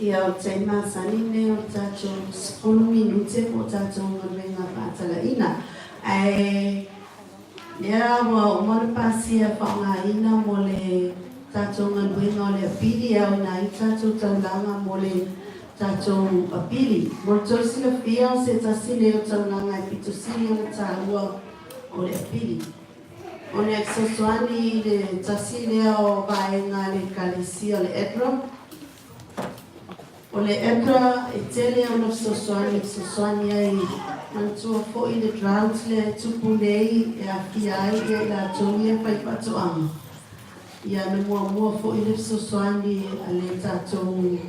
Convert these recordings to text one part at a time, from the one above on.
Ia, o le taimi masani lenei o le tatou 10 minute po o tatou galuega faatalaina. Ae lea ua uma ona pasia e faaaogaina mo le tatou galuega o le apili e aoina ai le tatou taulaga mo le tatou apili. Mo le tou silafia, o se tasi lenei o taulaga e pito sili ona taua o le apili. O le fesoasoani i le tasi lea o vaega a le Ekalesia o le ADRA. O le ADRA e tele ona fesoasoani e fesoasoani ai, manatua foi le drought lea e tupu nei e aafia ai i latou ia e faifaatoaga. Ia na muamua foi le fesoasoani a le tatou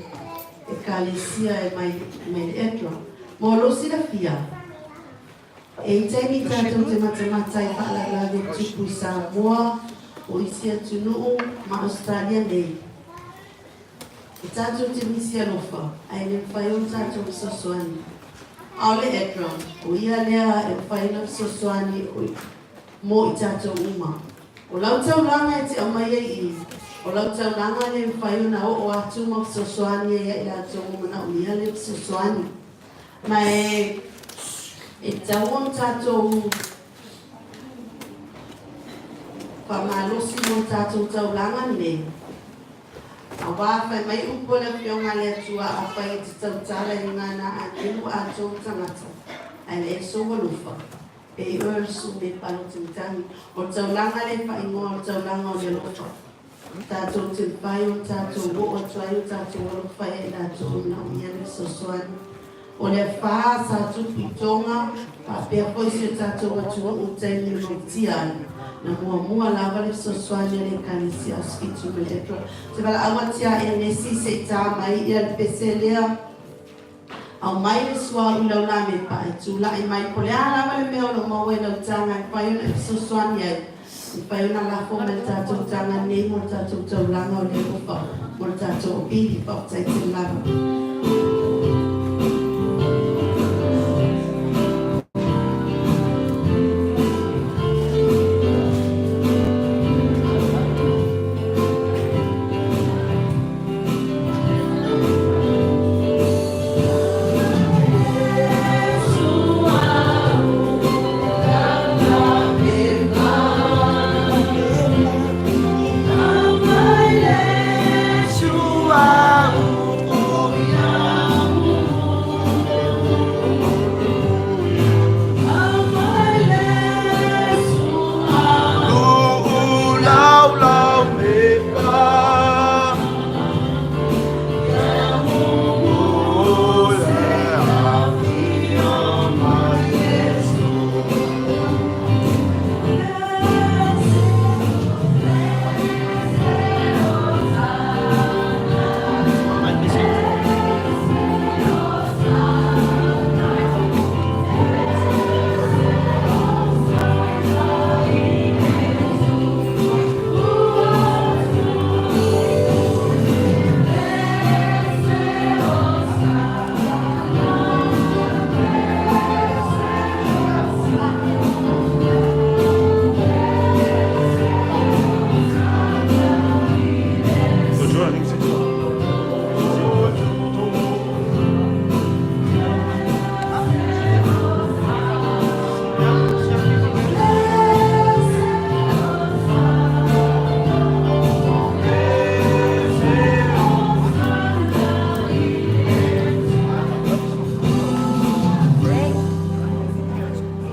Ekalesia e mai mai le ADRA. Mo lou silafia, e i taimi tatou te matamata i faalavelave tupu i Samoa, o isi atunuu ma Ausetalia nei. E tatou te misi alofa, ae le mafai ona tatou fesoasoani. A o le ADRA, o ia lea e mafai ona fesoasoani mo i tatou uma. O lau taulaga e te aumai ai i i, o lau taulaga lea e mafai ona oo atu ma fesoasoani ai ia i latou ua manaomia le fesoasoani. Ma e tatau ona tatou faamalosi mo le tatou taulaga lenei. Aua fai mai upu a le Afioga a le Atua, Afai e te tautala i gagana agelu atoa ma tagata, ae leai sou alofa, pei oe o le sume palota matagi. O le taulaga lea e faaigoa o le taulaga o le alofa. Tatou te mafai ona tatou oo atu ai o tatou alofa ia i latou e manaomia le fesoasoani. O le afa sa tupu i Tonga faapea foi si o tatou atunuu i taimi na mautia ai, na muamua lava le fesoasoani a le Ekalesia Asofitu ma le ADRA. Ou te valaau atu ia Enesi se i ta mai ia le pese lea. Aumai le suauu i lau lamepa e tulai mai po o le a lava le mea o lo o maua i lau taga e mafai ona e fesoasoani ai, e mafai ona lafo mai i le tatou taga nei mo le tatou taulaga o le alofa mo le tatou apili. Faafetai tele lava.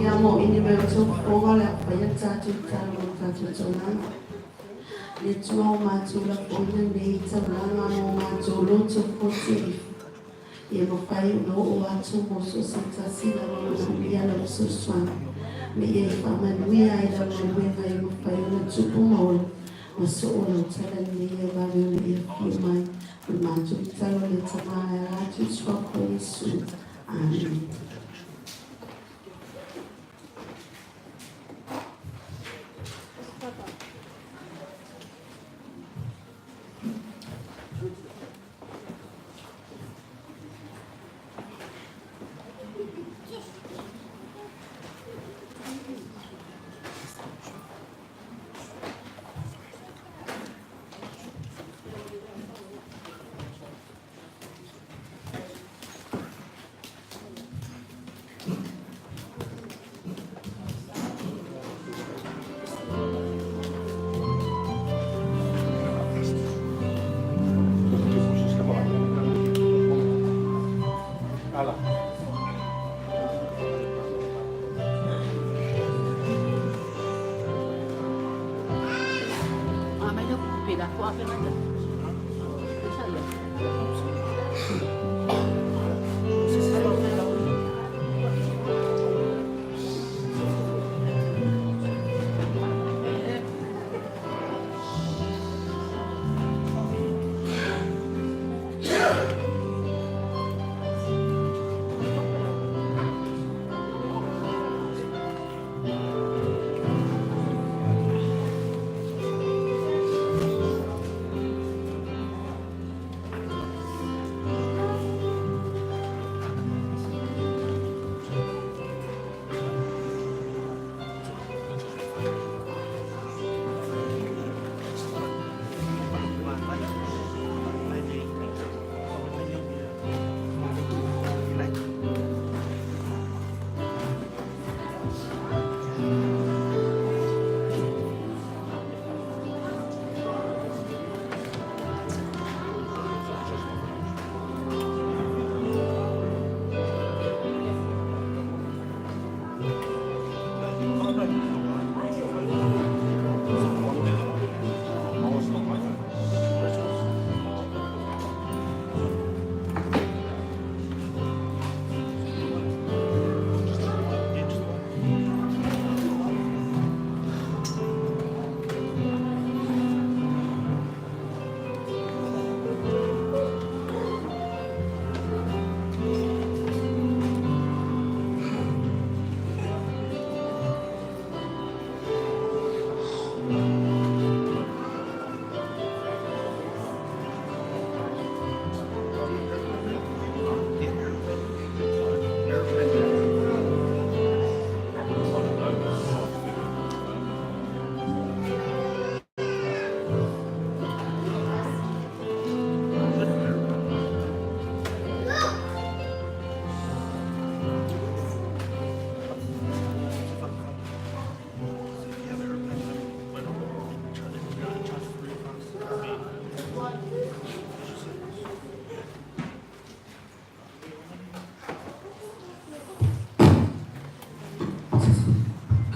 Ia mo ini mea o tou fofoga o le a faia le tatou tatalo mo le tatou taulaga. Le Atua o matou lafoina nei taulaga ma o matou loto fote ifo. Ia mafai ona oo atu mo so o se tasi lava o manaomia lau fesoasoani. Me ia i faamanuia ai lau galuega ia mafai ona tupu ma ola ma soo lau tala lenei ia vave ona e afio mai. O le matou tatalo lea Tama e ala atu i le Suafa o Iesu. Amene.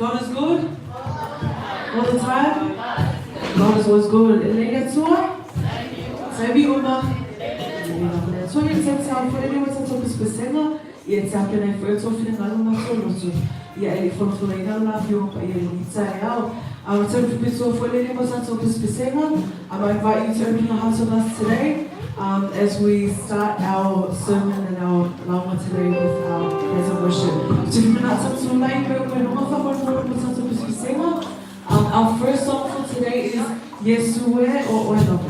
God is good? All the time? God is always good. E lei le Atua? Taimi uma? Le Atua ia te tau fo le wa tatou pesepesega, ia tapena ai foi o tou finagalo ma tou loto, ia e le i folafolaina lo la afioga paia i lenei taeao. A o tau pito foi le mo tatou pesepesega. I invite you to open your hearts with us today as we start our sermon and our lauga today with our praise and worship. Our first song for today is Yesue o Oe Lava.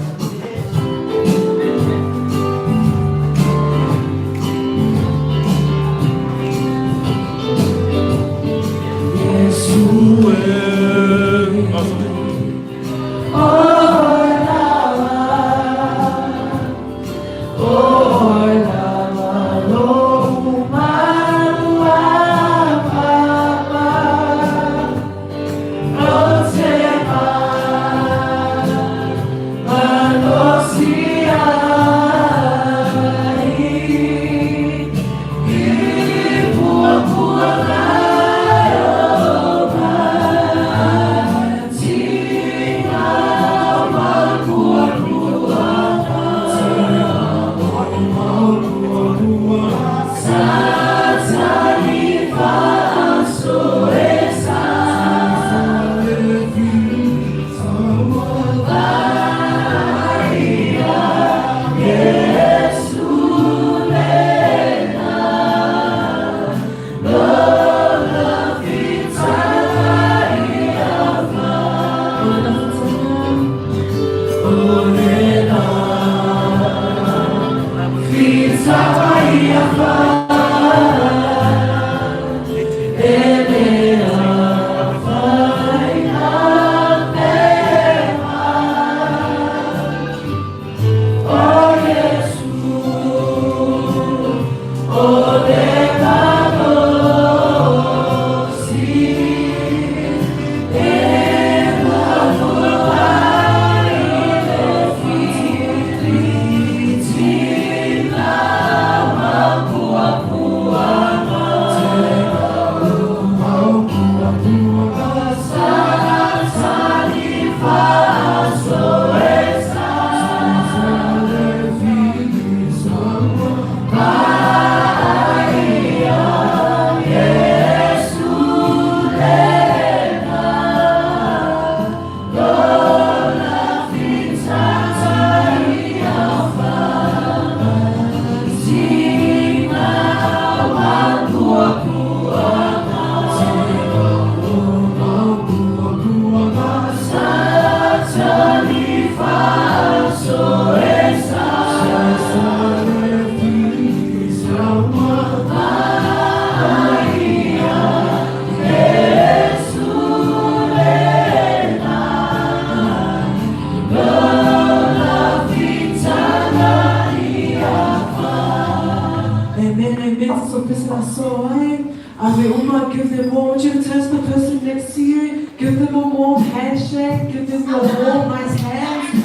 aso ai. Ave uma, give them all. I want you to turn to the person next to you. Give them a warm handshake. Give them your warm, nice hands.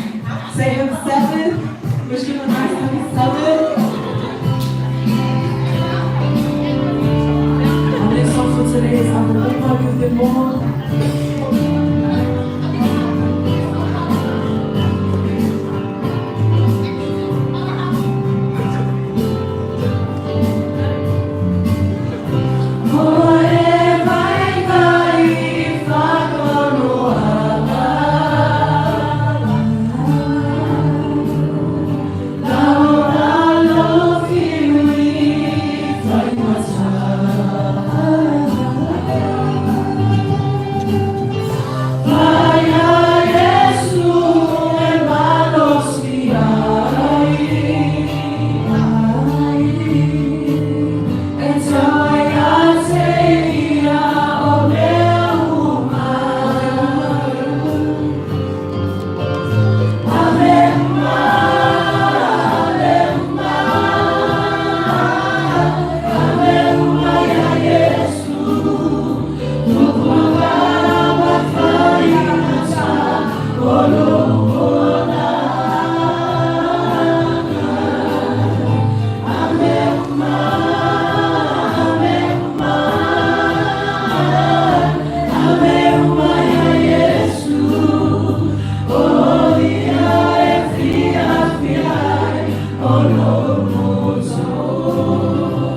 Say happy Sabbath. Wish them a nice happy Sabbath. Our next song for today is Ave Uma, give them all.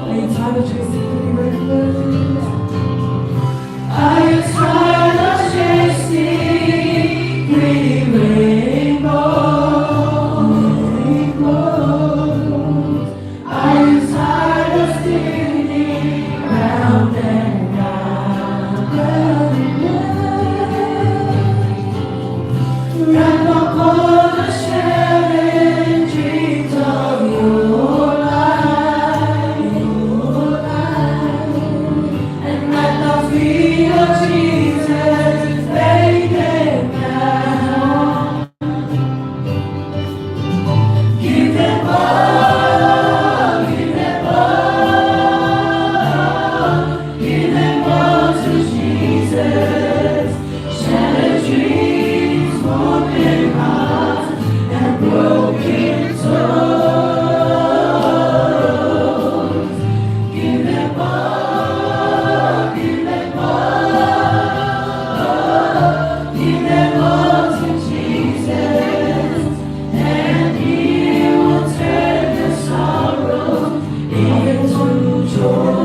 Are you tired of chasing pretty rainbows? Are you tired of chasing pretty rainbows? Are you tired of spinning round and round and round? Wrap up all the shattered dreams of your life, and let the feet of Jesus lay them down. Give them all, give them all, give them all to Jesus. Shattered dreams, broken hearts, and broken souls. Give them all, give them all, give them all to Jesus, and He will turn the sorrow into joy.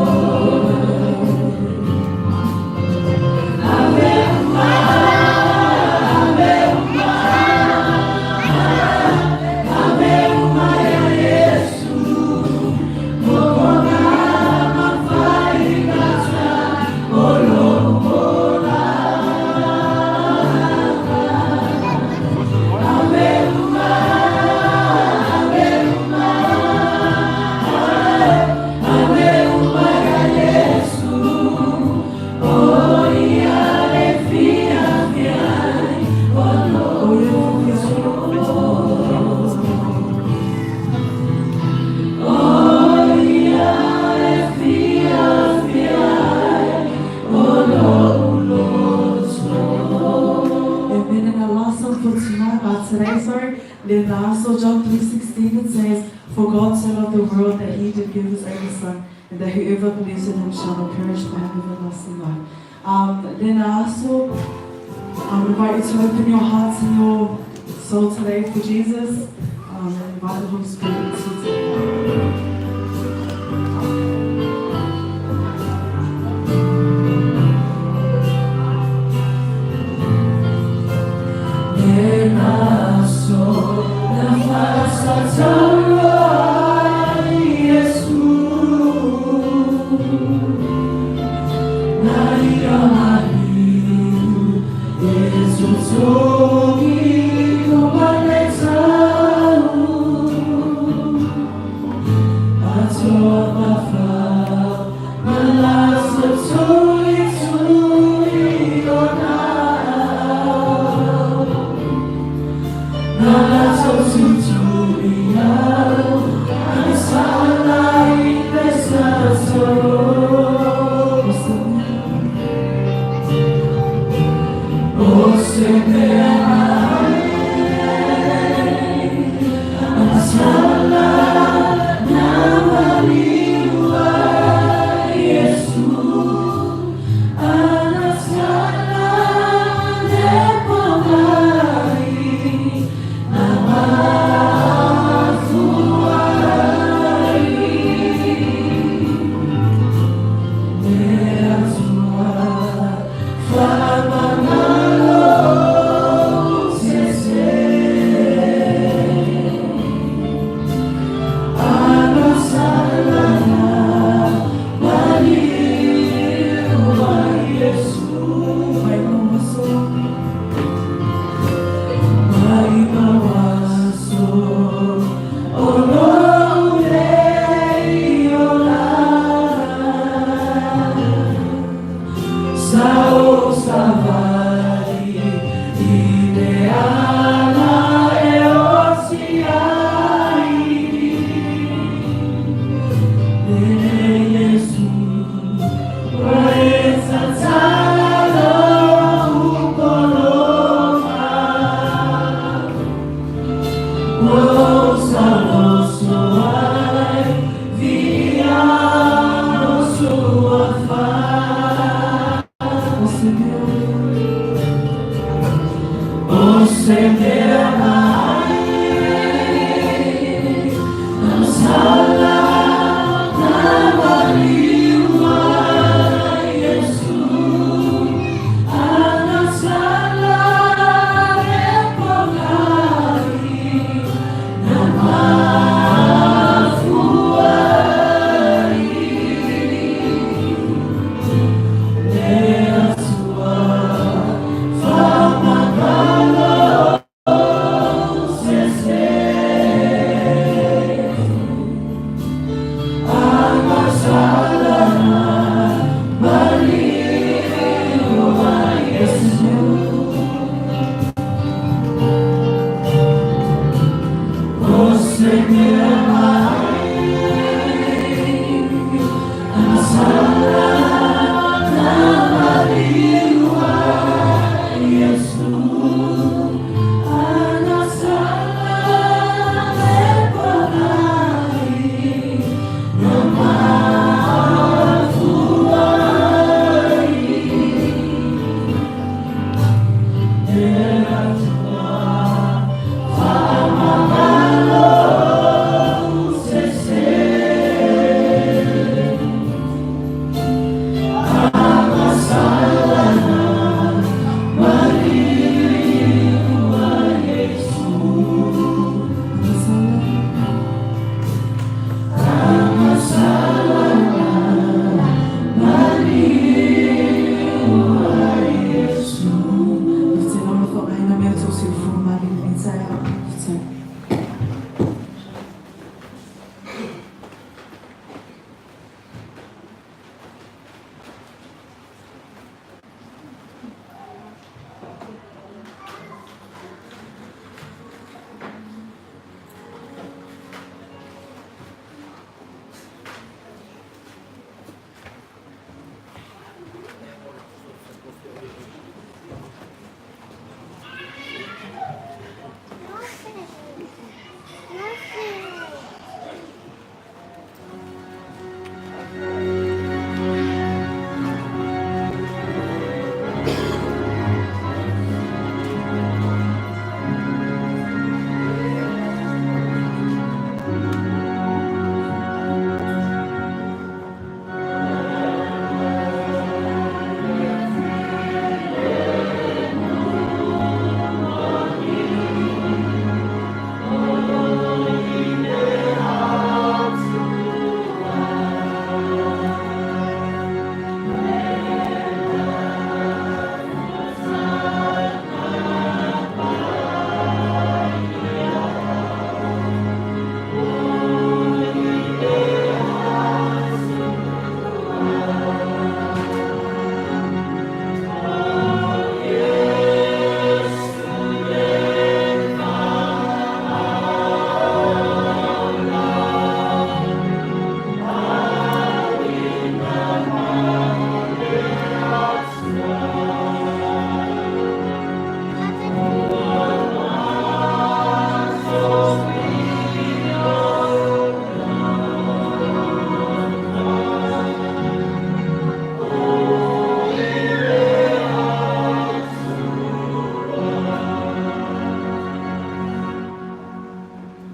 Ave uma, ave uma, ave uma, Yesu. Amen. And our last song for tonight, today, sorry, Lenaso, John 3:16, it says, For God so loved the world that he did give his only son, and that whoever believes in him shall not perish but have everlasting life. Lenaso, I invite you to open your hearts and your soul today for Jesus, and invite the Holy Spirit into you today.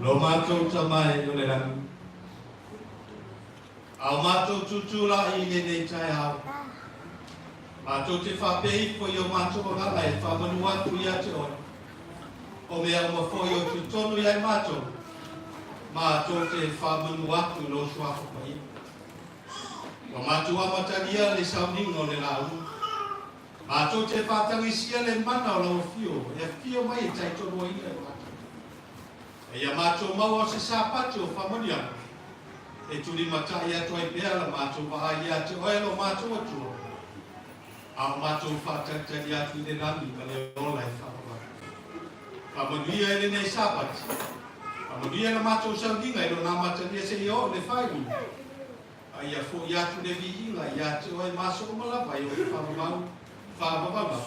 Lo matou Tama e o le lagi, a o matou tutulai i lenei taeao, matou te faapea ifo i o matou agaga e faamanu atu ia te oe, o mea uma foi o totonu ia i matou, matou te faamanu atu i lou Suafa Paia. Ua matou amatalia le sauniga o le lauga. Matou te faatagisia le mana o lau afio e afio mai e taitoaluaina i matou. A ia matou maua o se sapati o faamanuiaga e tulimatai atu ai pea la matou vaai ia te oe lo matou Atua, a o matou faatalitali atu i le lagi ma le ola e faavavau. Faamanuia i lenei sapati. Faamanuia i la matou sauniga i lona amatalia seia oo i le faaiuiuga. A ia foi atu le viiga ia te oe ma aso uma lava e o le faavavau, faavavau lava.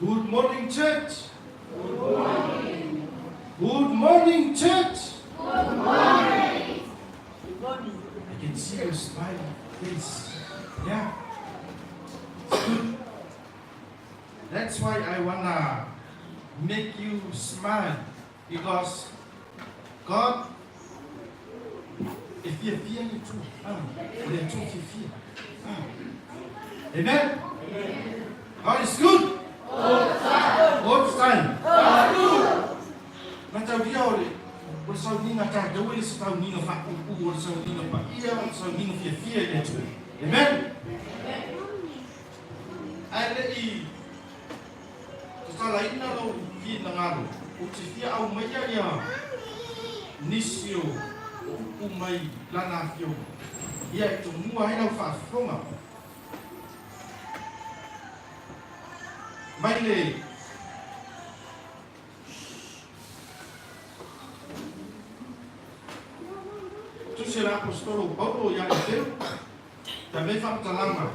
Good morning, church. Good morning. Good morning, church. Good morning. I can see your smile face. Yeah. It's good. That's why I wanna make you smile. Because God e fiafia le Atua. Ah, o le Atua fiafia. Ah. Amen. God is good. All the time. All the time. God is good. Mataulia o le o le sauniga tatou e le se sauniga faapuupuu o le sauniga paia o le sauniga fiafia i le Atua. Amen. Ae le i tatalaina lou finagalo, ou te fia aumaia ia nisi o upu mai lana afioga, ia e tomua ai lau faafofoga mai le Tusi a le Aposetolo o Paulo ia Efeu, Tavei faamatalaga,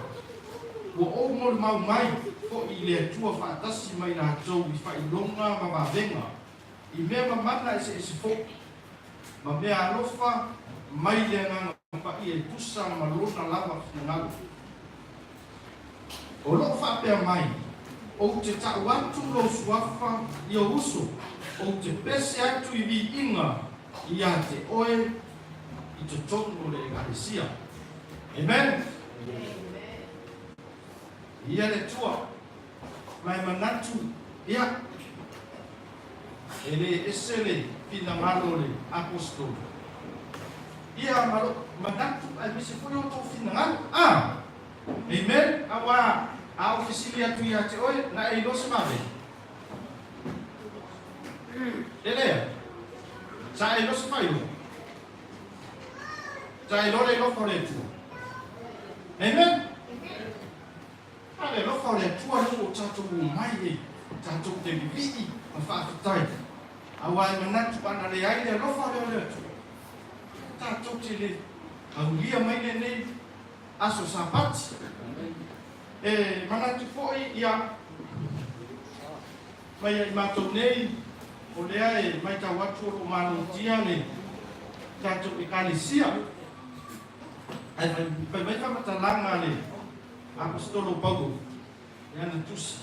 Ua ou molimau mai foʻi i le Atua faatasi ma i latou i faailoga ma vavega, i mea mamana eseese foʻi, ma mea alofa mai le Agaga Paia e tusa ma Lona lava finagalo. O loo faapea mai, Ou te tau atu lou suafa i ou uso, ou te pese atu i viiga iā te oe i totonu o le Ekalesia. Amen. Ia le Atua, ma e manatu, ia, e le ese le finagalo o le Aposetolo. Ia, ma lou manatu aemaise foi o outou finagalo. Ah! Amen. Auā, a ou fesili atu iā te oe, na e iloa se vave? E lea. Sa e iloa se faailoga? Sa e iloa le alofa o le Atua? Amen. A le alofa o le Atua lea ua o tatou omai ai, tatou te vivii ma faafetai. Auā e manatu ana leai le alofa lea o le Atua, tatou te le aulia mai lenei aso Sapati. E manatu foi ia mai ia i matou nei, o lea e maitau atu o lo o malotia le tatou Ekalesia. Ae fai mai faamatalaga a le Aposetolo Paulo i ana tusi,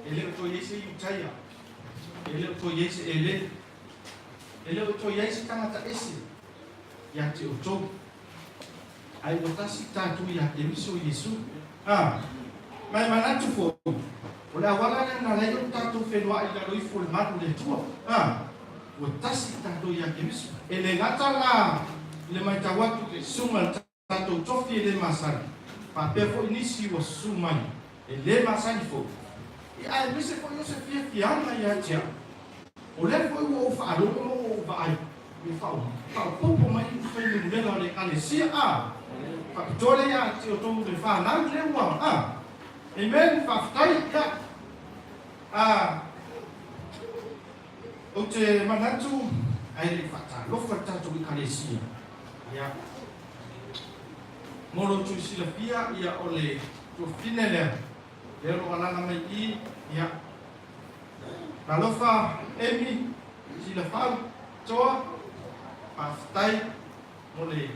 E le o toe i ai se Iutaia, e le o toe i ai se Eleni, e le o toe i ai se tagata ese ia te outou, ae ua tasi tatou ia Keriso Iesu. A, ma e manatu foi, o le auala lea na ala ai ona tatou feiloai i lalo ifo o le malu o le Atua. A, ua tasi tatou ia Keriso. E le gata la i le maitau atu i le susuga i le tatou tofi e le masani, faapea foi nisi ua susu mai e le masani foi, ia aemaise foi o se fiafiaga ia te au. O lea foi ua ou faalogo ma ua ou vaai i le faaopoopo mai i fuainumera o le Ekalesia, a faapitoa lea ia te outou le fanau lea ua, a. Amen, faafetai, ia. A, ou te manatu, ae le i faatalofa le tatou Ekalesia, ia, mo lo outou silafia, ia, o le tuafafine lea, lea o lo o alaala mai i i, ia, Talofa Amy Silafau Toa, faafetai mo le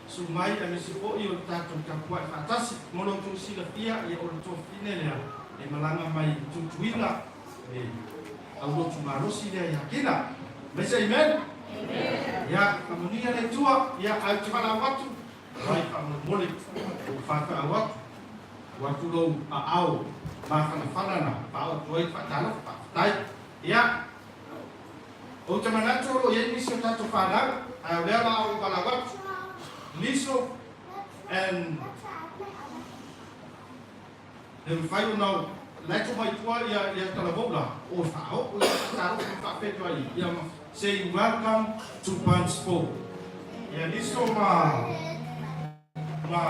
susu mai aemaise foi o le tatou tapuai faatasi. Mo lo outou silafia, ia o le tuafafine lea e malaga mai i Tutuila, le aulotu malosi lea ia Kina. Mai se amen? Ia, faamanuia le Atua, ia ae ou te valaau atu, mai faamolemole, ou faataau atu. Ua atu lou aao mafanafana na faaoo atu ai le faatalofa, faafetai. Ia, ou te manatu o lo o i ai nisi o tatou fanau, ae o lea la a ou valaau atu, Liso and le mafai ona o la e tuu mai tua ia ia talavou la, o faaoo ia faatalofa ma faafeiloai ia ma say welcome to Bunch 4. Ia Liso ma Ma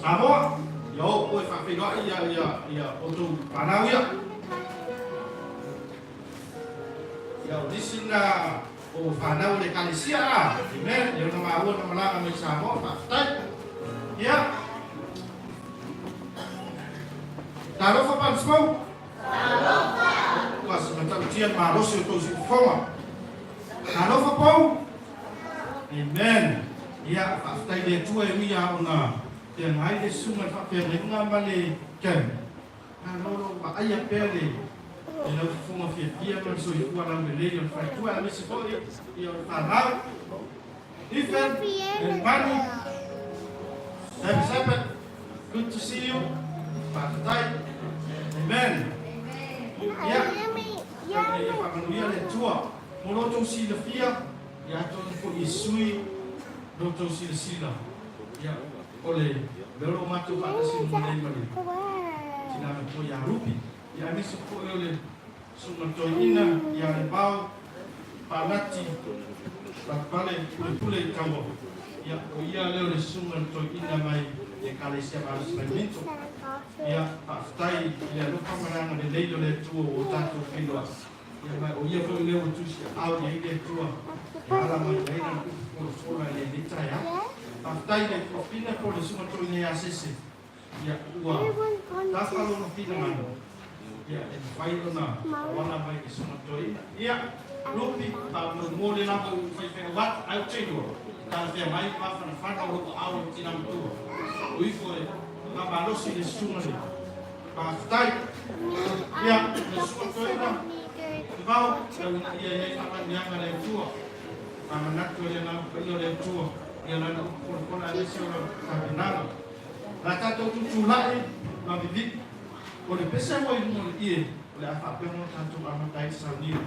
Samoa, ia oo oe faafeiloai ia, ia, ia outou fanau ia. Ia o nisi na o fanau o le Ekalesia a. Amen. Ia ona maua na malaga mai Samoa, faafetai. Ia. Talofa Pansmou. Talofa. Ua se matautia le malosi o tou siufofoga. Talofa Pou. Amen. Ia, faafetai i le Atua e ui lava ona feagai le susuga i le faafeagaiga ma le Ken. Malo lo vaaia pea le. I lau fofoga fiafia ma le soifua laulelei o le faletua aemaise foi ia o le fanau. Ethan and Bunny, Happy Sabbath. Good to see you. Faafetai. Amen. Ia, ina ia faamanuia le Atua. Mo lo outou silafia, ia atonu foi e sui lo outou silasila. Ia, o le mea o lo o matou faatasi uma nei ma le tina matua ia Ruby. Ia aemaise foi o le Susuga Toeaina ia Levao Palati Latupale Pulepule i Taua. Ia, o ia lea o le Susuga Toeaina mai le Ekalesia Malosi mai Minto. Ia, faafetai i le alofa ma le agalelei o le Atua ua o tatou feiloai. Ia, ma o ia foi lea ua tusiaau i ai le Atua e ala mai ai lana upu folafola i lenei taeao. Faafetai i le Tuafina po o le Susuga Toeaina ia Sese. Ia, ua tafa lona finagalo, ia, e mafai ona tauala mai le susuga toeaina. Ia, Lupi, faamolemole lava ua ou faifeau atu, ae ou te iloa, e talafeagai le mafanafana o lou aao i le tina matua. O ifo e faamalosi le susuga lea. Faafetai. Ia, le susuga toeaina, Ivao, tau ina ia i ai faamanuiaga a le Atua. Faamanatu e le Agaga Paia o le Atua, ia lana upu folafola aemaise o lau tapenaga. O le a tatou tutulai ma vivii. O le pese ua i luga o le ie, o le a faapea ona tatou amata ai le sauniga.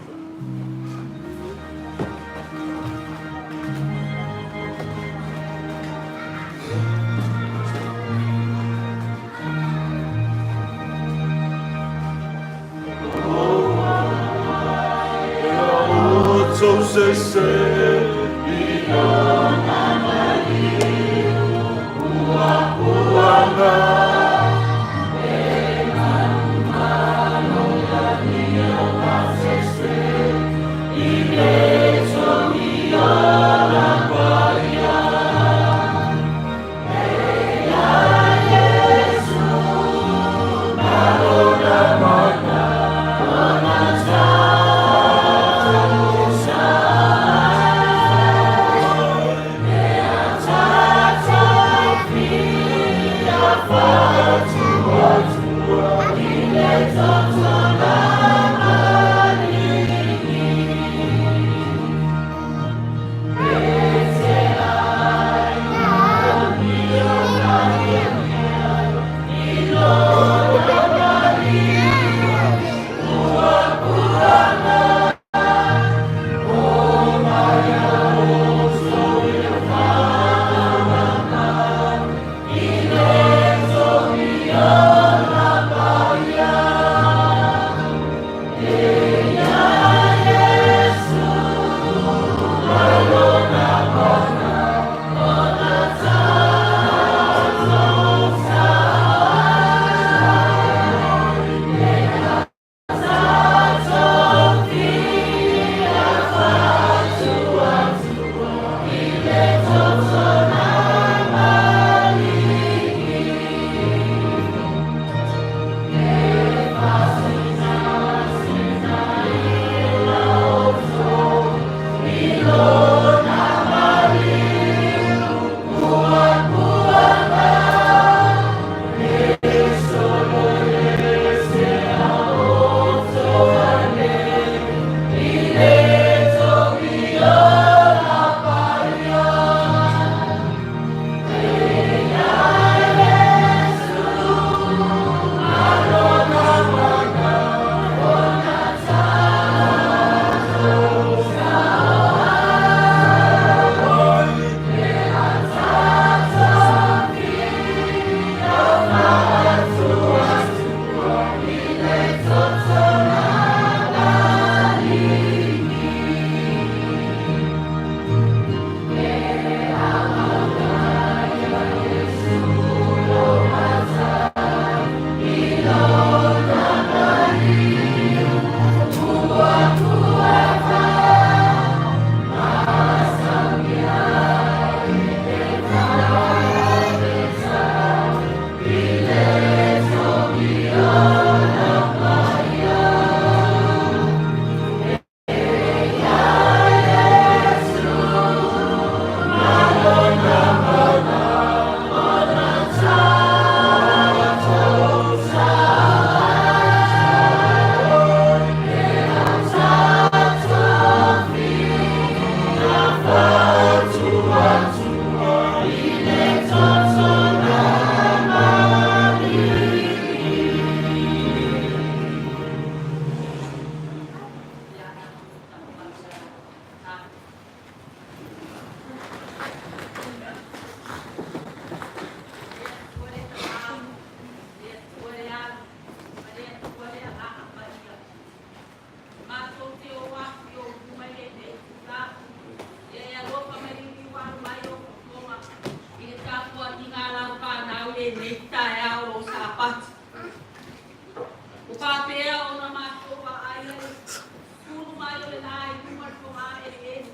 ma le fogaeleele.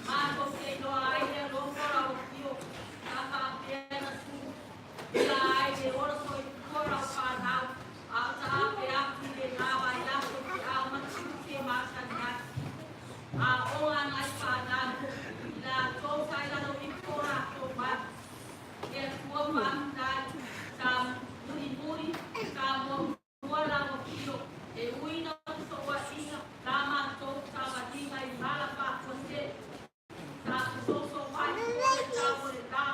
Matou te iloa ai le alofa o lau Afio sa faapea na sulu ila ai le ola soifua o lau fanau, a o taape atu i lena vaiaso i te ao matiute e masani ai. A ola nai fanau i latou sa i lalo ifo o latou malu. Le Atua faafetai, sa mulimuli, sa muamua lau Afio, e ui ina fesooaiga la matou savaliga i mala faafuasei, sa fesoosooai foi le tau o le la,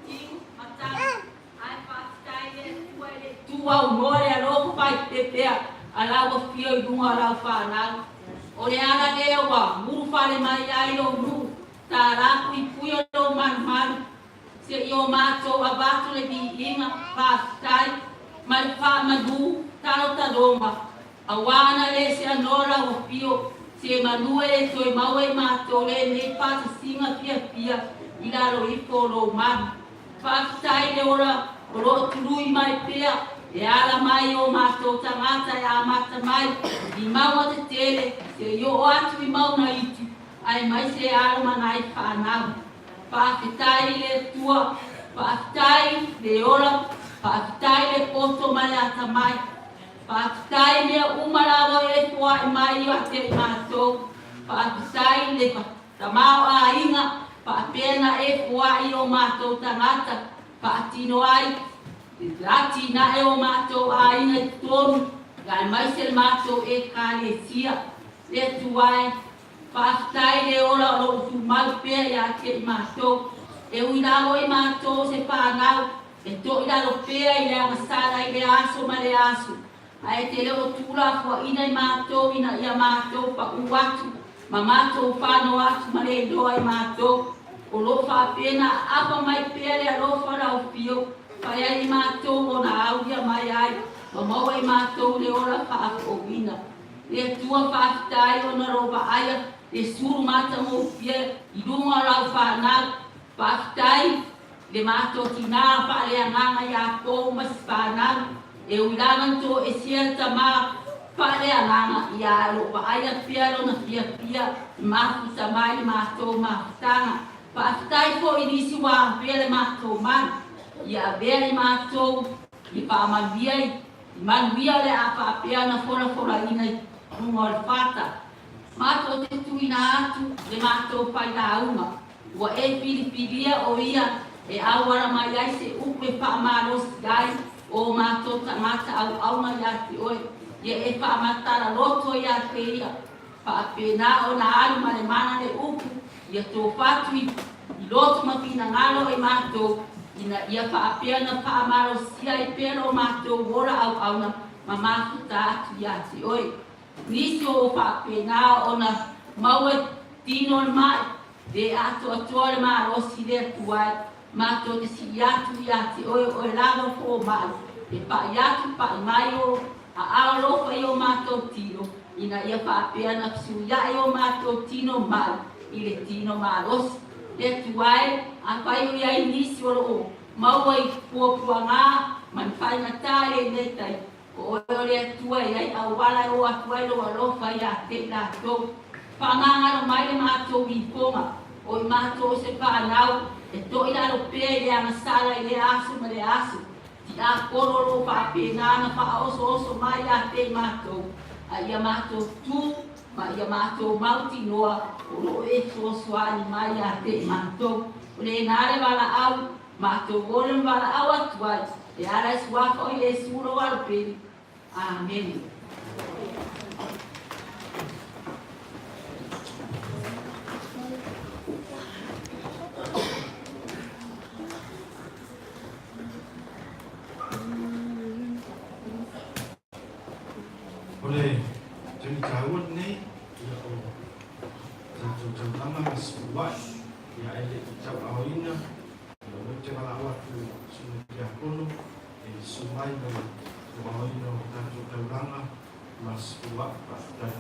tiu ma tagi, ae faafetai le Atua e le i tuuaunoa le alofa faaipepea a lau Afio i luga o lau fanau. O le ala lea ua ulufale mai ai lou nuu, tala puipui o lou malumalu, Se i o matou avatu le viiga, faafetai, ma le faamalu talotaloga, aua ana le seanoa lau afio, se manu e le toe maua i matou lenei faatasiga fiafia i lalo ifo o lou malu. Faafetai le ola o lo o tului mai pea e ala mai i o matou tagata e amata mai i mauga tetele se i oo atu i mauga iti, aemaise e alo ma nai fanau. Faafetai i le Atua, faafetai le ola, faafetai le poto ma le atamai. Faafetai mea uma lava e foai mai ia te i matou. Faafetai le tamaoaiga faapea na e foai i o matou tagata faatino ai le atinae o matou aiga i totonu aemaise le matou Ekalesia. Le Atua e, Faafetai le ola o lou tumau pea ia te i matou. E ui lalo i matou se fanau, e toilalo pea i le agasala i le aso ma le aso, ae te le o tuulafoaina i matou ina ia matou paʻu atu ma matou fano atu ma le iloa i matou. O lo o faapena aapa mai pea le alofa o lau Afio, fai ai i matou ona aulia mai ai ma maua i matou le ola faafouina. Le Atua faafetai ona lou vaaia le sulu matagofie i luga o lau fanau. Faafetai le matou tina faaleagaga ia Pou ma si fanau e ui lava na toesea le tama faaleagaga ia ae o loo vaaia pea lona fiafia i mafuta mai le matou mafutaga. Faafetai foi i nisi ua avea le matou malu ia avea i matou i faamanuia i I manuia le a faapea ona folafolaina i luga o le fata. Matou te tuuina atu le matou failauga, ua e filifilia o ia e auala mai ai se upu e faamalosi ai o matou tagata auauna ia te oe, ia e faamatala loto ia te ia, faapena ona alu ma le mana le upu, ia tofatu i loto ma finagalo e matou, ina ia faapea ona faamalosia ai pea lo matou ola auauna ma mafuta atu ia te oe. Nisi o faapena ona maua i tino le mai, le atoatoa le malosi le Atua e matou te sii atu ia te oe, oe lava o fomai, e pai atu pai mai o aao alofa i o matou tino, ina ia faapea ona fesuiai o matou tino mai i le tino malosi. Le Atua e, afai o i ai nisi o lo o maua i puapuaga ma ni faigata i lenei taimi, o oe o le Atua e i ai auala e o atu ai lou alofa ia te i latou. Faagagalo mai le matou ifoga, o i matou o se fanau e toilalo pea i le agasala i lea aso ma lea aso. Tiapolo o lo o faapena ona faaosooso mai ia te i matou, a ia matou tu ma ia matou mautinoa o lo o e fesoasoani mai ia te i matou. O lena le valaau, matou ole ma valaau atu ai, e ala i suafa o Iesu lou Alo pele. Amene. O le taimi taua lenei, ia o tatou taulaga ma sipuluai, ia e le i tauaaoina, ia o lea ou te valaau atu i Susuga Tiakono e susu mai ma le tauaaoina o tatou taulaga ma sipuluai. Faafetai.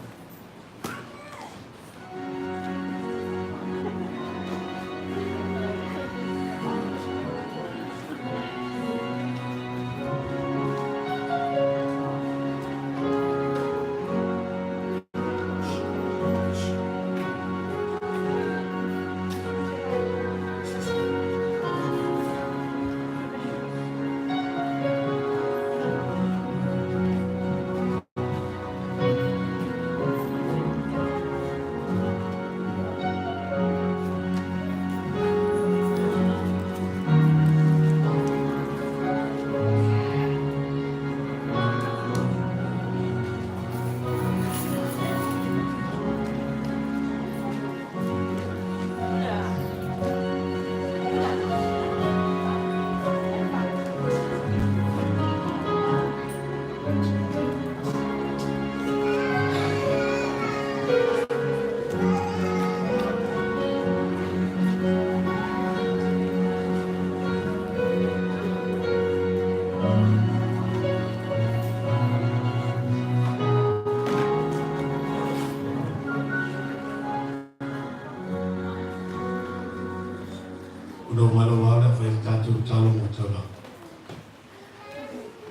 Ona ou malo lava le fai le tatou talo mo taulaga.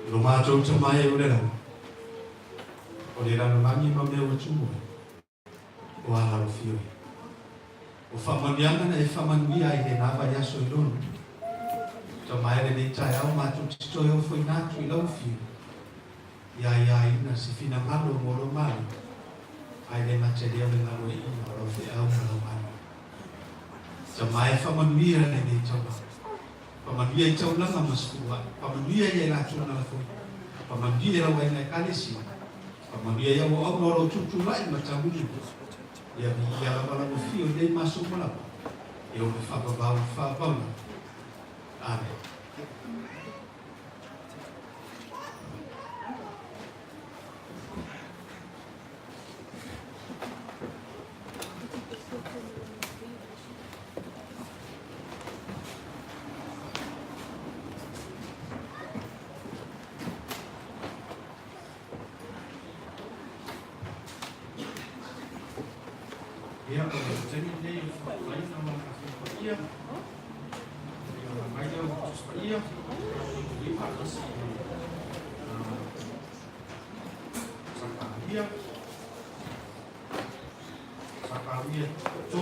Lo matou Tama e o le lagi, o le lalolagi ma mea ua tumu ai, o a lau afio e. O faamanuiaga na e faamanuia ai i lena vaiaso i lona. Tama e lenei taeao matou te toe ofoina atu i lau afio, ia aiaina se finagalo mo lou Malo, ae le gata i lea o le galueaiina o lau feau ma lau Malo. Tama e faamanuia lenei taulaga. Faamanuia i taulaga ma sefulu ae. Faamanuia ia i latou na lafoina. Faamanuia i lau aiga Ekalesia. Faamanuia i auauauna o lou tutulai ma taunuu. Ia viia lava lau afio i nei maso uma lava, e o le faavavau i le faavavau lava. Amene. Ia, o le taimi lenei o le faafetaina ma le Afioga Paia, ia mai lea o Tusi Paia, tatou faatasi i le Sakaria, Sakaria 3.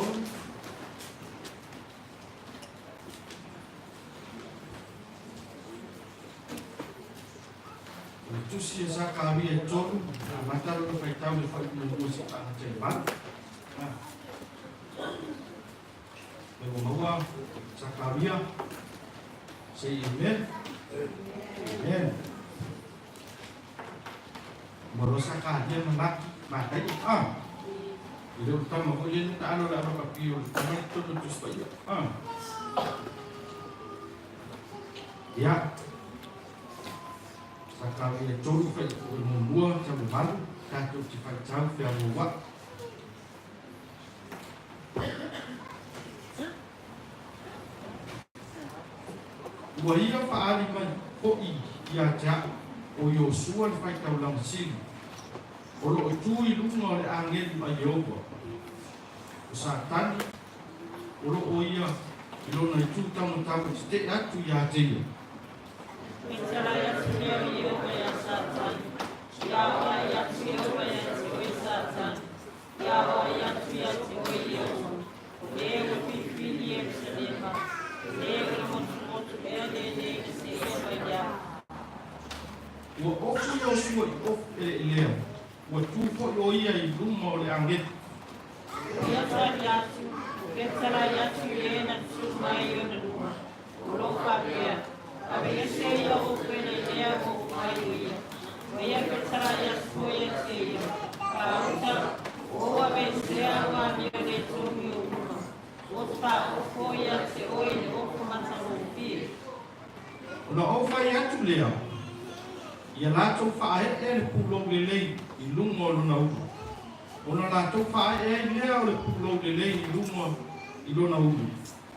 O le tusi e Sakaria e 3, na amata lona faitau i le fuaiupu muamua seia faagata i le 8. Lea ua maua Sakaria, say amen. Amen. Ua Sakaria malaki manaia. Ah. E le o le tama foi lea na taalo le ava papi o le tama i totonu o le Tusi Paia. Ah. Ia. Sakaria 3 fuaiupu muamua tau le 8, tatou te faitau feauaua'i. Ua ia faaali mai hoʻi iā te a'u ʻo Iosua le faitaulaga sili, o loʻo tu i luga o le ʻāgelu a Ieova. ʻO Satani, o loʻo ia i lona itu taumatau e teteʻe atu iā te ia. Fetalai atu lea o Ieova iā Satani, Ia oe atu Ieova ia te oe Satani, Ia oe atu ia te oe Ieova, o le ua filifili Ierusalema, o le ua motumotu ea lenei i seia mai le aho. Ua ofu Iosua i ofu ʻeleʻelea, ua tu hoʻi ʻo ia i luma o le ʻāgelu. Ia tali atu, fetalai atu i e na tu mai i ona luma, O lou faapea, Aveese ia ou pele i lea ua ou mai o ia, ma ia fetalai atu foi ia te ia, Faauta, ua ou aveesea au amio nei tonu i ou luma, ua ou faaofo ia te oe i le ofo matagofie. Ona ou fai atu lea, ia latou faaee le pulou lelei i luga o lona ulu. Ona latou faaee ai lea o le pulou lelei i luga i lona ulu.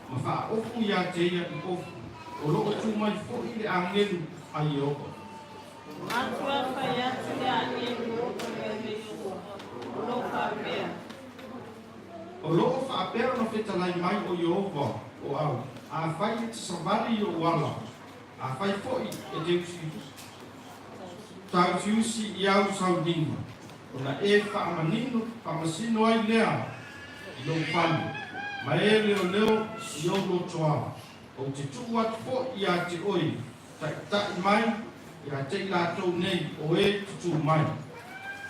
Ma faaofu iā te ia i ofu, o loʻo tu mai foʻi le ʻāgelu a Ieova. Matua fai atu le ʻāgelu o ka mea Iosua, o lou faapea. O loʻo faapea ona fetalai mai ʻo Ieova o au, afai e te savali i oʻu ala, afai foʻi e te tausiusi i au sauniga, ona e faamanino, faamasino ai lea i lou fale, ma e leoleo i ou lotoa. Ou te tuu atu foʻi iā te oe, taʻitaʻi mai iā te i latou nei o e tutū mai.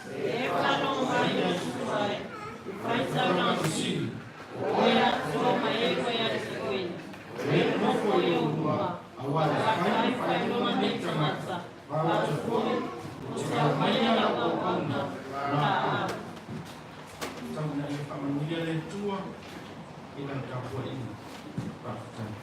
E whano mai o Tuai, i whaitaulaga sili, o oe atoa ma e koe a te oe, e nofo i ou luma, a whai whailoga nei tangata, Vaotu foʻi, o te aumaia lau auauna, la au. Tau ina ia faamanuia le Atua i lana tapuaiga. Faafetai.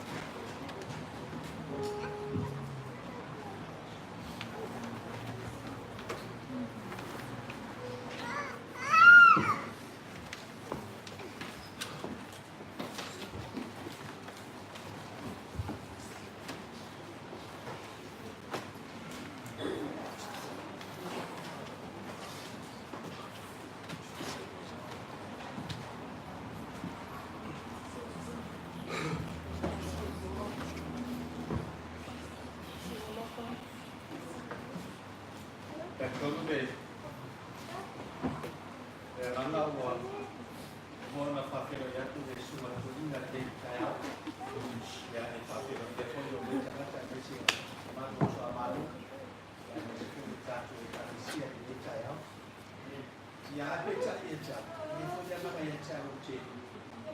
te au te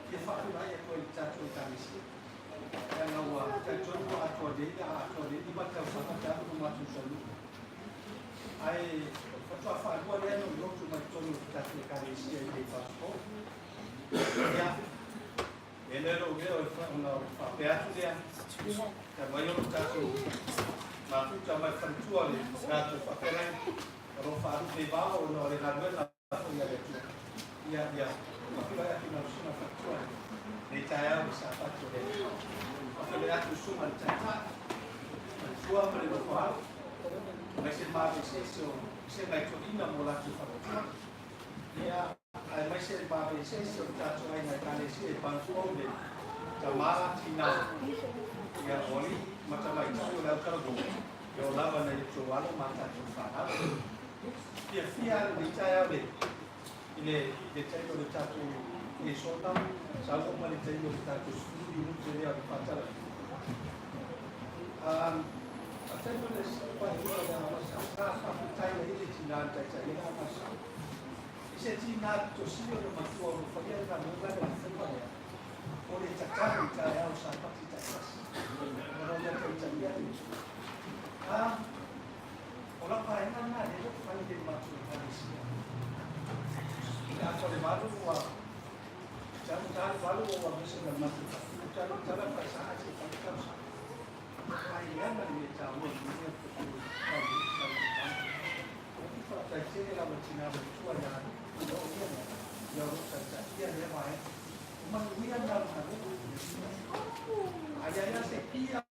fia faafeiloai atu ai i le tatou Ekalesia, leaga ua talitonu ua atoa nei le a atoa nei 5 tausaga talu ona matou saunuu. Ae faatoa faalua lea na ou lotu mai totonu o le tatou Ekalesia i lenei Pastor. Ia, e le lou leo e ona faapea atu lea, talu ai o lo tatou mafuta mai faletua le tatou faafeagaiga, o lo o faalupe i vao ona o le galuega foi a le Atua. Ia, ia, faafeiloai atu i lau susuga faletua lenei taeao i le Sapati o le Atua. Faafeiloai atu i susuga i le Taitai, faletua ma le nofoaalo, aemaise le maveseese o Vasega i Toeaina mo latou faletua. Ia, aemaise le maveseese o le tatou aiga Ekalesia i Panutuou le tama, tina, ia, o alii ma tamaitai o le autalavou, ia o lava nai outou alo ma tatou fanau. Fiafia lava lenei taeao le i le i le taimi o le tatou lesona, sau ma le taimi o le tatou 10 minute lea o le faatalanoa. Um, a taimi o le paeaiga o le Amasa, sa faafetai ai le tina na taitai ai le Amasa. I se tina tosili o le matua o lo faia le galuega lea o le faiva lea, o le tatalo i taeao Sapati taitasi. Ona ia taitaia le Ah, O lau vaega lena lea ua fai i le matou Ekalesia. I le atoa le 8 ua talu ta le 8 ua aveese ma le matou faatu talu tala faesaa se fai le tausaga. Ai leaga le mea taua i mea o tau tau tau. Ou te faafetai tele lava i tina matua ia Lupu o ia lea ia o lo o taitaia lea vaega. O manuia lena o le galuega. Ai ai a se pia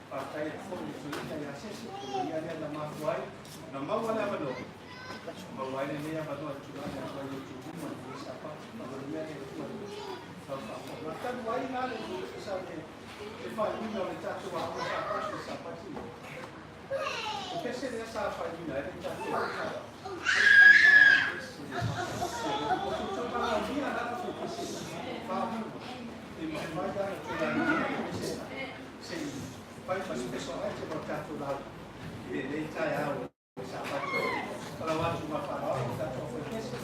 Faafetai atu foi i le tuuina ia Sese, o ia lea na mafua ai ona maua le avanoa, maua ai lenei avanoa e tulai atu ai i outou luma i lenei Sapati. Faamanuia le Atua i lau faafofoga. Talu ai la le sa le le faaiuina o le tatou aoga Sapati i le Sapati lea. O pese lea sa faaiuina ai le tatou aoga. Pese le O outou valaaulia lava foi pese faaiuga. E mafai lava ona tulai mai pese se i fai ma special item o le tatou lauga i lenei taeao o le Sapati. Falau atu ma faaaloalo le tatou aufaipiese.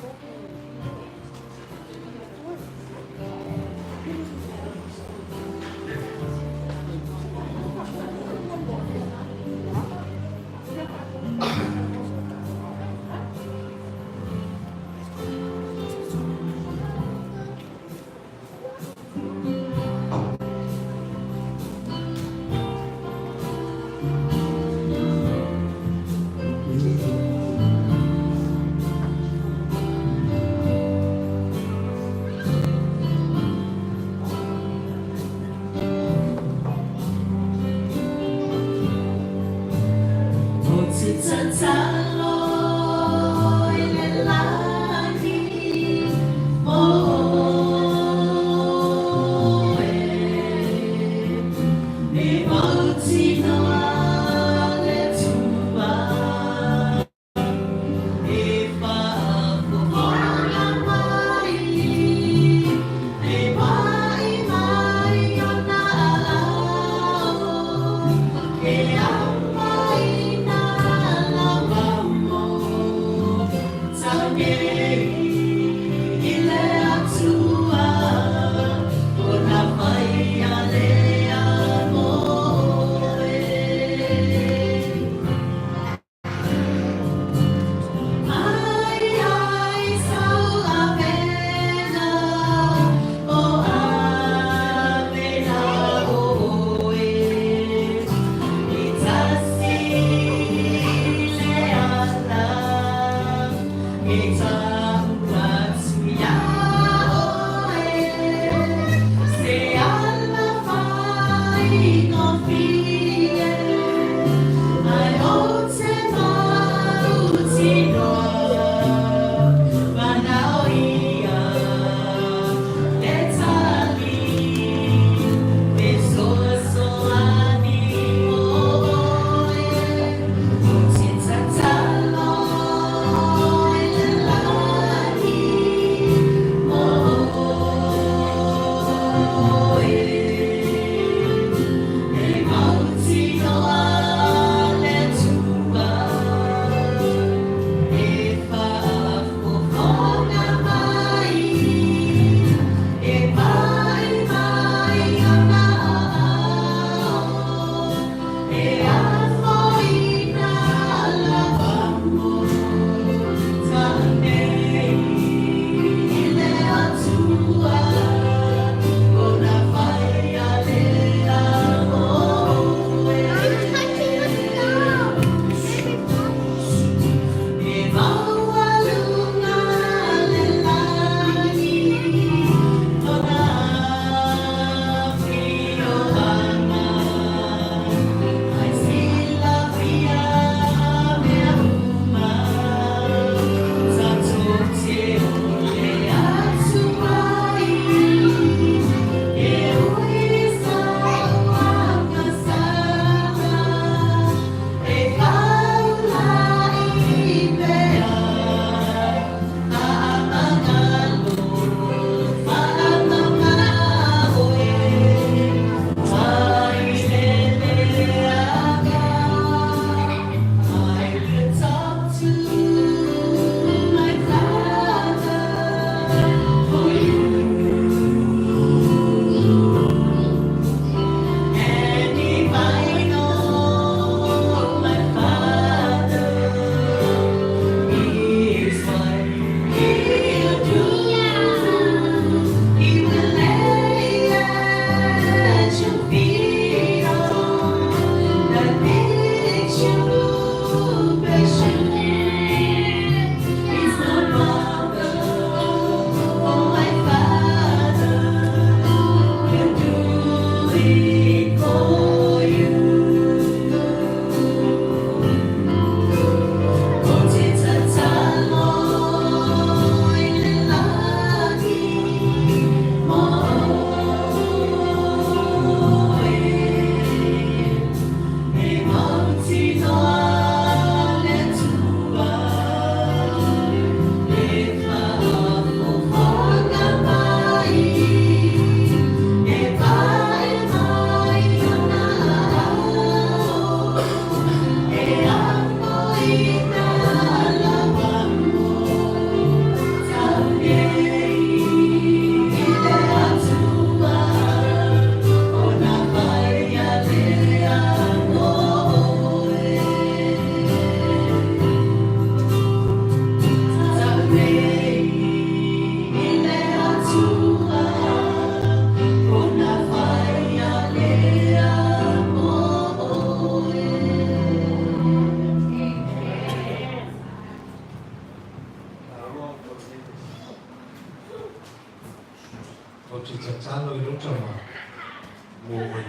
Mo oe.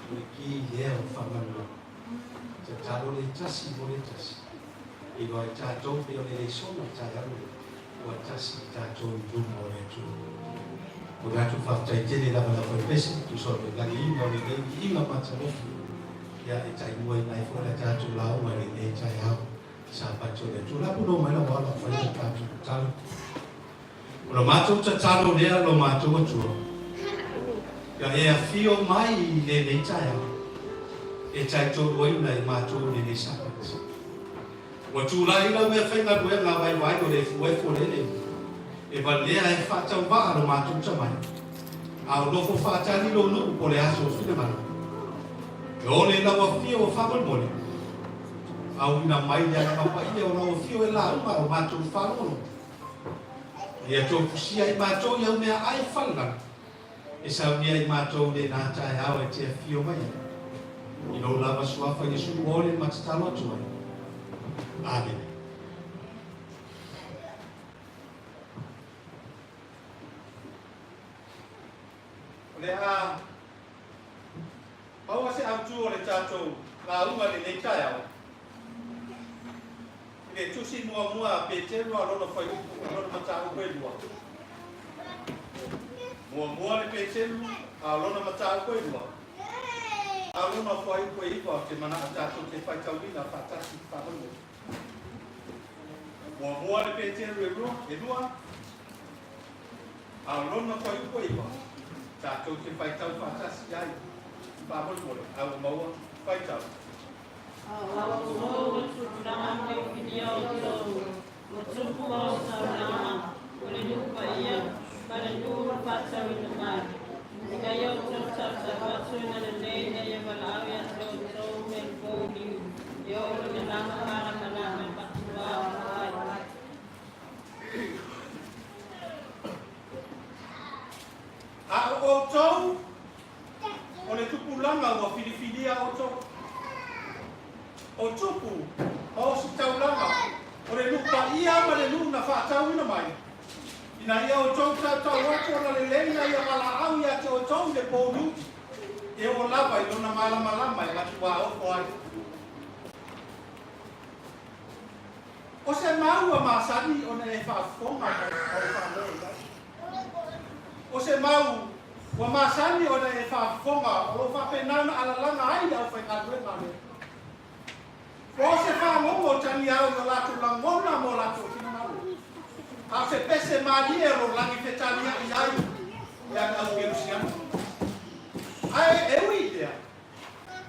O le ki lea o faamanua. Tatalo le tasi mo le tasi. E iloa ai tatou pei o le lesona taeao lenei, ua tasi tatou i luma o le Atua. O le atu faafetai tele lava le Aufaipesu, tusa o le lagiina o lenei viiga matagofie, ia e taimuaina ai foi la tatou lauga i lenei taeao Sapati o le Atua. La punou mai lau ala o fai le tatou tatalo. O la matou tatalo lea lo matou Atua, ia e afio mai i lenei taeao e taitoluaina i matou lenei Sapati. Ua tulai lau meafaigaluega vaivai o le efuefu o le eleele, e valea e faatauvaa lo matou tamai, a o nofo faatali lou nuu po le aso o finagalo. E ole lau afio o faamolemole, auina mai le agaga paia o lau afio e lauga o matou faalogologo. Ia tofusia i matou i au meaai falelagi, e saunia i matou i lena taeao e te afio mai ai. I lou lava suafa Iesu ole ma tatalo atu ai. Amene. O le a maua se autu o le tatou lauga i lenei taeao i le tusi muamua a Peteru a lona fuaiupu a lona mataupu e lua. Muamua le Peteru a lona mataupu e lua a lona fuaiupu e iva o te manao tatou te faitauina faatasi faamolemole. Muamua le Peteru e lua, e lua A o lona fuaiupu e iva, tatou te faitau faatasi ai, faamolemole, a ua maua, faitau. A outou o tupulaga filifilia o outou, o tupu ma o taulaga, o le nuu paia, ma le nuu na faatauina mai, ina ia outou tautau atu ina lelei ina ia valaau ia te outou me le pouliu, e oo i le lagi malamalama e matua o ai. A o outou, o le tupulaga ua filifilia outou, o tupu ma ositaulaga, o le nuu paia ma le nuu na faatauina mai, ina ia outou tautau atu ona lelei ina ia valaau ia te outou i le pouliuli, e oo lava i lona malamalama e matuā ofo ai. O se mau ua masani ona e faafofoga ma ou faalogo i ai. O se mau ua masani ona e faafofoga o lo o faapena ona alalaga ai le aufaigaluega a le Atua. O se fagogo o taniao i o latou lagona ma o latou finagalo, a o se pese malie o lo lagi fetaliai ai le au kerisiano. Ae e ui i lea,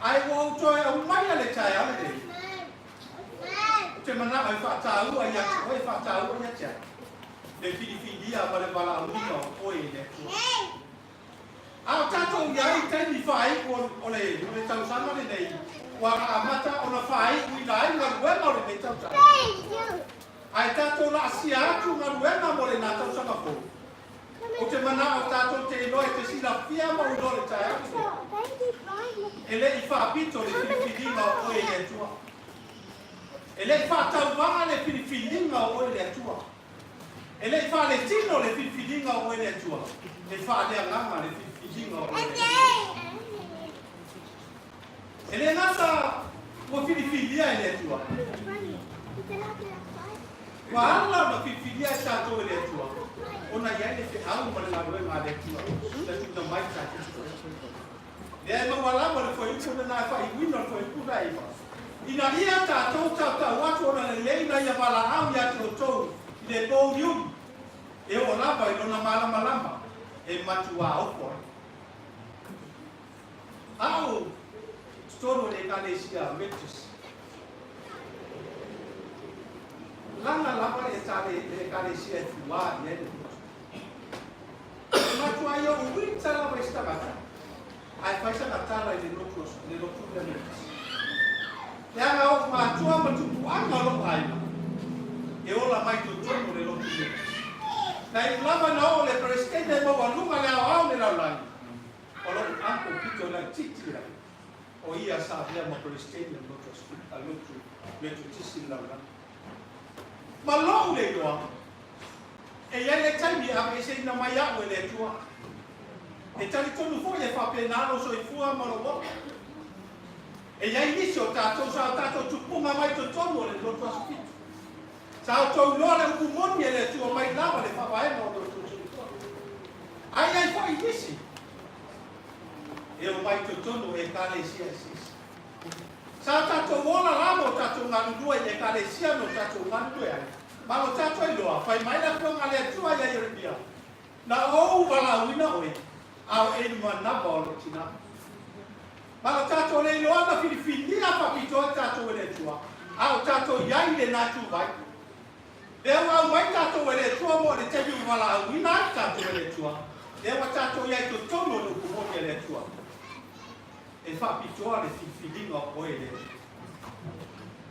Ae ua ou toe aumaia le taeao lenei, ou te manao e faataua ia te oe, faataua ia te au, le filifilia ma le valaauina o oe e le Atua. A o tatou i ai i taimi faaiu o le, o le tausaga lenei, ua amata ona faaiuina ai galuega o lenei tausaga. Ae tatou laasia atu galuega mo lena tausaga fou. Ou te manao tatou te iloa e te silafia ma ou iloa le taeao lenei. E le i faapito le filifiliga o oe i le Atua. E le i faatauvaga le filifiliga o oe i le Atua. E le i faaletino le filifiliga o oe i le Atua. E faaleagaga le filifiliga o oe i le Atua. E le gata ua filifilia e le Atua, ua ala ona filifilia e tatou e le Atua, ona i ai le feau ma le galuega a le Atua na tuuina mai i tatou. Lea e maua lava le fuaiupu lena e faaiuina o le fuaiupu na e iva. Ina ia tatou tautau atu ona lelei ina ia valaau ia te outou i le pouliuli e oo lava i lona malamalama e matuā ofo ai. Au totonu o le Ekalesia Methodist. Laga lava le Ekalesia e fuā i ai le lotu. E matua ai ou uita lava i se tagata, ae fai sana tala i le lotu, le lotu lea Methodist. Leaga oʻu matua ma tupuaga o loʻu aiga, e ola mai totonu o le lotu Methodist. Na iu lava ina oo le Peresetene e maualuga le aoao o le lalolagi, O loʻu uncle pito laititi ai, o ia sa avea ma Peresetene o lotu a lotu Metotisi i le lalolagi. Ma loʻu le iloa, e i ai le taimi e aveeseina mai aʻu e le Atua. E talitonu foi e faapena lou soifua ma lou ola. E i ai nisi o tatou sa o tatou tupuga mai totonu o le lotu Aso Fitu. Sa outou iloa le upu moni e le Atua mai lava le faavaega o lo outou soifua. Ae i ai foi nisi e omai totonu o Ekalesia eseese. Sa o tatou ola lava o tatou galulue i Ekalesia na o tatou galulue ai, ma lo tatou iloa, fai mai le Afioga a le Atua ia Ieremia, Na ou valaauina oe, a o e i manava o lou tina. Ma lo tatou le iloa na filifilia faapitoa tatou e le Atua, a o tatou i ai i lena ituvai. Lea ua aumai tatou e le Atua mo le taimi ua valaauina ai tatou e le Atua, lea ua tatou i ai totonu o le upu moni a le Atua. E faapitoa le filifiliga o oe e le Atua.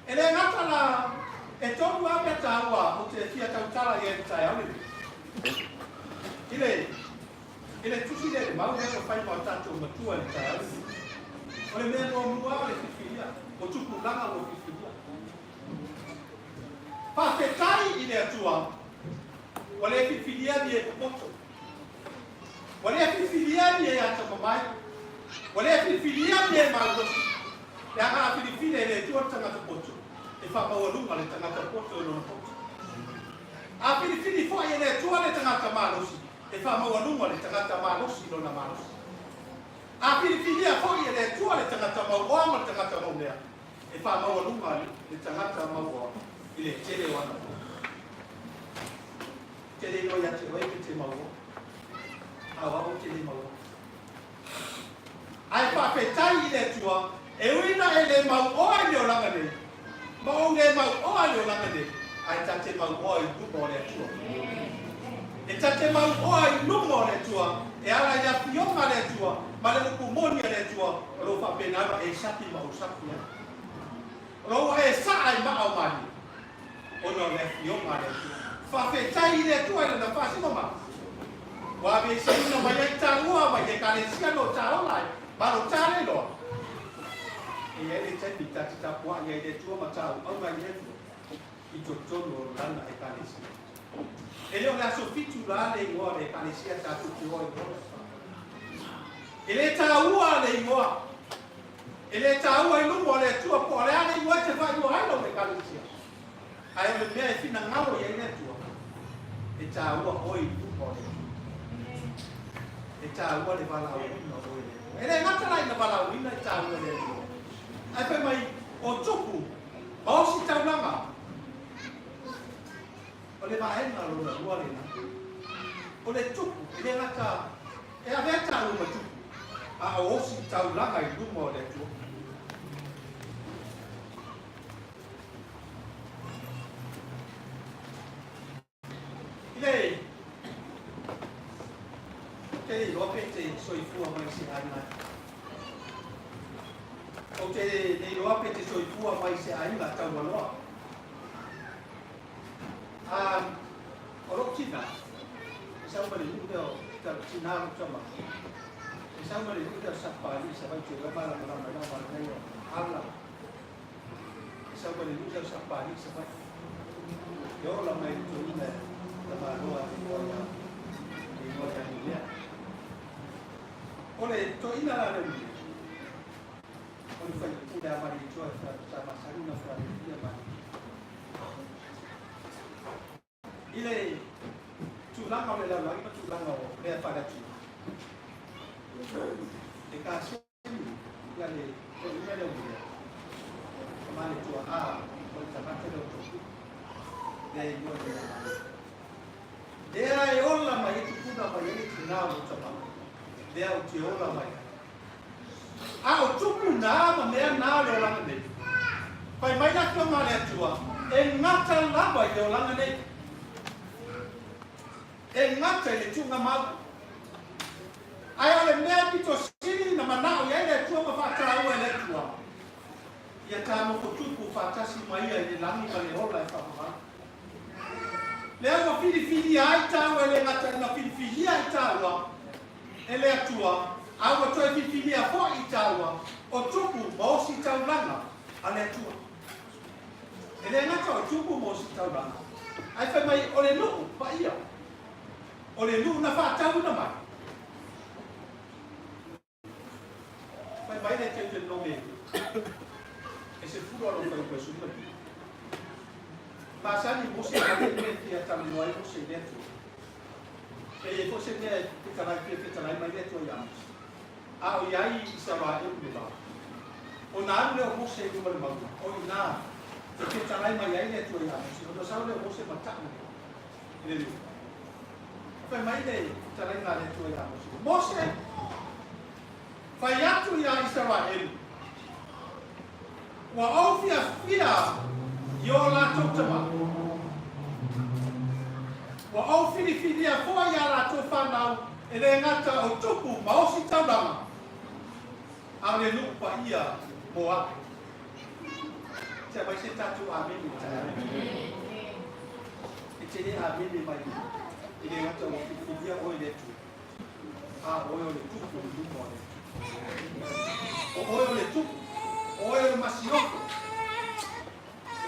E le gata la, e tolu lava mea taua ou te fia tautala i ai i le taeao lenei. I le, i le tusi lea i le mau lea ua fai ma o tatou matua i le taeao lenei. O le mea muamua o le filifilia, o tupulaga ua filifilia. Faafetai i le Atua, ua le filifilia ni e popoto. Ua le filifilia ni e atamamai. Ua le filifilia ni e malosi. Leaga a filifili e le Atua le tagata poto, e faamaualuga le tagata poto i lona poto. A filifili foi e le Atua le tagata malosi, e faamaualuga le tagata malosi i lona malosi. A filifilia foi e le Atua le tagata mauoa ma le tagata maumea, e faamaualuga le tagata mauoa i le tele o ana mea. Ou te le iloa ia te oe pe te mauoa, a o au ou te le mauoa. Ae faafetai i le Atua, e ui na e le mauoa i le olaga nei, ma ou le mauoa i le olaga nei, ae ta te mauoa i luma o le Atua. E ta te mauoa i luma o le Atua, e ala i le afioga a le Atua ma le upu moni a le Atua, o lo o faapena ona e sapi ma ou sapi ai. O lo o e saa i maa o malie, ona o le afioga a le Atua. Faafetai i le Atua i Lana faasinomaga, ua aveeseina mai ai taua mai Ekalesia no ta ola ai, ma lo ta le iloa. E i ai le taimi ta te tapuai ai i le Atua ma ta auauna i le Atua i totonu o Lana Ekalesia. E le o le aso fitu la le igoa o le Ekalesia tatou te o ai loa. E le taua le igoa. E le taua i luma o le Atua po o le a le igoa e te faaigoa ai lau Ekalesia. Ae o le mea e finagalo i ai le Atua, e taua oe i luma o le Atua. E taua le valaauina o oe e le Atua. E le gata la ina valaauina e taua e le Atua. Ae fai mai, o tupu ma ositaulaga, o le vaega lona lua lena. O le tupu, e le gata E avea taua ma tupu, a o ositaulaga i luma o le Atua. I le Ou te le iloa pe te soifua mai se aiga. Ou te le iloa pe te soifua mai se aiga taualoa. A, o lou tina, e sau mai le nuu lea o tina lou tama. E sau mai le nuu lea o Sapali i Savaii te iloa malamalama i lau malamalama o Ala. E sau mai le nuu lea o Sapali i Savaii. E ola mai le toeaina tamaloa e igoa ia e igoa ia Lilea. O le toeaina la lea o Lilea, o le faipule a Malietoa e sa masani ona faalualuia Malietoa. I le tulaga o le lalolagi ma tulaga o mea faale-atunuu, e kaseni ia le toeaina lea o Milea, o Malietoa, a o le tagata lea o Tohu, lea e igoa nei ia Malietoa. Lea e ola mai ai tupuna mai ai le tina o lou tama, lea ou te ola mai ai. A o tupu na ma mea na o le olaga nei. Fai mai le Afioga a le Atua, e gata lava i le olaga nei. E gata i le tuugamau. Ae o le mea e pito sili na manao i ai le Atua ma faataua e le Atua, ia ta nofo tupu faatasi ma Ia i le lagi ma le ola e faavavau. Lea ua filifilia ai taua e le gata ina filifilia i taua e le Atua, a ua toe filifilia foi i taua o tupu ma ositaulaga a le Atua. E le gata o tupu ma ositaulaga, ae fai mai o le nuu paia, o le nuu na faatauina mai. Fai mai le Teutelome e sefulu ana ou fuaiupu e 15. Masani Mose a le mea e fia talanoa ai Mose i le Atua. E i ai foi se mea e fetalai fia fetalai mai le Atua ia Mose. A o i ai i Isaraelu le va. Ona alu lea o Mose i luma o le mauga, o i ina e fetalai mai ai le Atua ia Mose, ona sau lea o Mose ma ta'u i le nuu. Fai mai le fetalaiga a le Atua ia Mose, Mose! Fai atu ia Isaraelu, Ua ou fiafia i o latou tama, ua ou filifilia foi i a latou fanau e le gata o tupu ma ositaulaga, a o le nuu paia mo a'u. Se aumai se tatou amene i taeao nei. E te le amene mai e le gata ua filifilia oe e le Atua. A o oe o le tupu i luma o le Atua. O oe o le tupu, o oe o le masiofo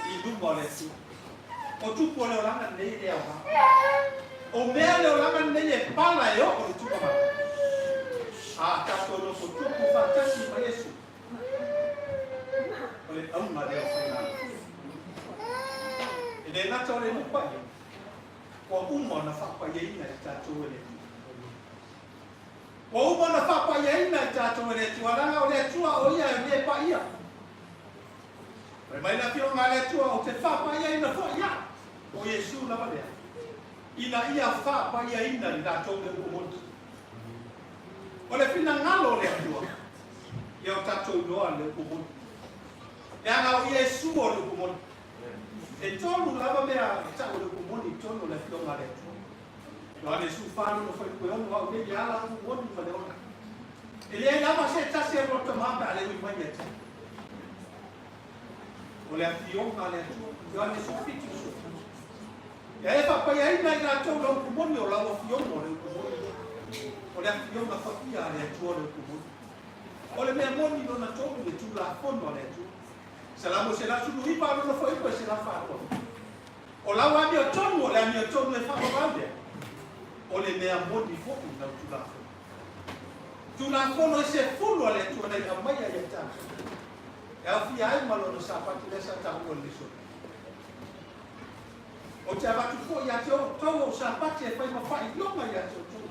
i luma o le Atua. O tupu o le olaga lenei e le aoga. O mea le olaga lenei e pala e oo le tupamata. A tatou nofo tupu faatasi ma Iesu, o le auga lea o faigālua. E le gata o le nuu paia, Ua uma ona faapaiaina i tatou e le Atua. Ua uma ona faapaiaina i tatou e le Atua, leaga o le Atua o Ia e le paia. Fai mai le Afioga a le Atua, Ou te faapaiaina foi ia, o Iesu lava lea, ina ia faapaiaina i latou le upu moni. O le finagalo o le Atua, ia o tatou iloa le upu moni. Leaga o Iesu o le upu moni. E tolu lava mea e tau o le upu moni i totonu o le Afioga a le Atua. Ioane 14 lona fuaiupu e ono, Au nei e ala upu moni ma le ola. E leai lava se tasi e lua tama pe a le ui mai ia te au. O le Afioga a le Atua, Ioane 17 17. Ia e faapaiaina i latou le upu moni o lau Afioga o le upu moni. O le Afioga paia a le Atua o le upu moni. O le mea moni lona tolu le Tulafono a le Atua. Salamo 119 a lona fuaiupu e 142. O lau amiotonu o le amiotonu e faavavau lea, o le mea moni foi lau Tulafono. Tulafono e sefulu a le Atua na i aumaia ia tatou, e aofia ai ma lona Sapati lea sa taua i le soli. Ou te avatu foi ia te outou ou Sapati e fai ma faailoga ia te outou,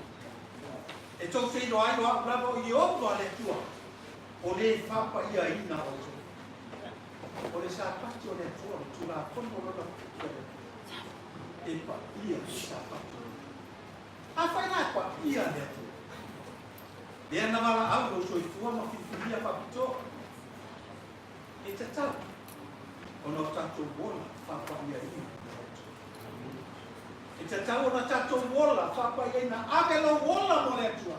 e tou te iloa ai o a'u lava o Ieova le Atua, O le faapaiaina outou. O le Sapati o le Atua, o le Tulafono lona puki a le Atua, e paia le Sapati o le Atua. Afai la e paia le Atua, lea na valaau lou soifua ma filifilia faapitoa, e tatau ona o tatou ola faapaiaina le Atua. E tatau ona tatou ola faapaiaina, ave lou ola mo le Atua.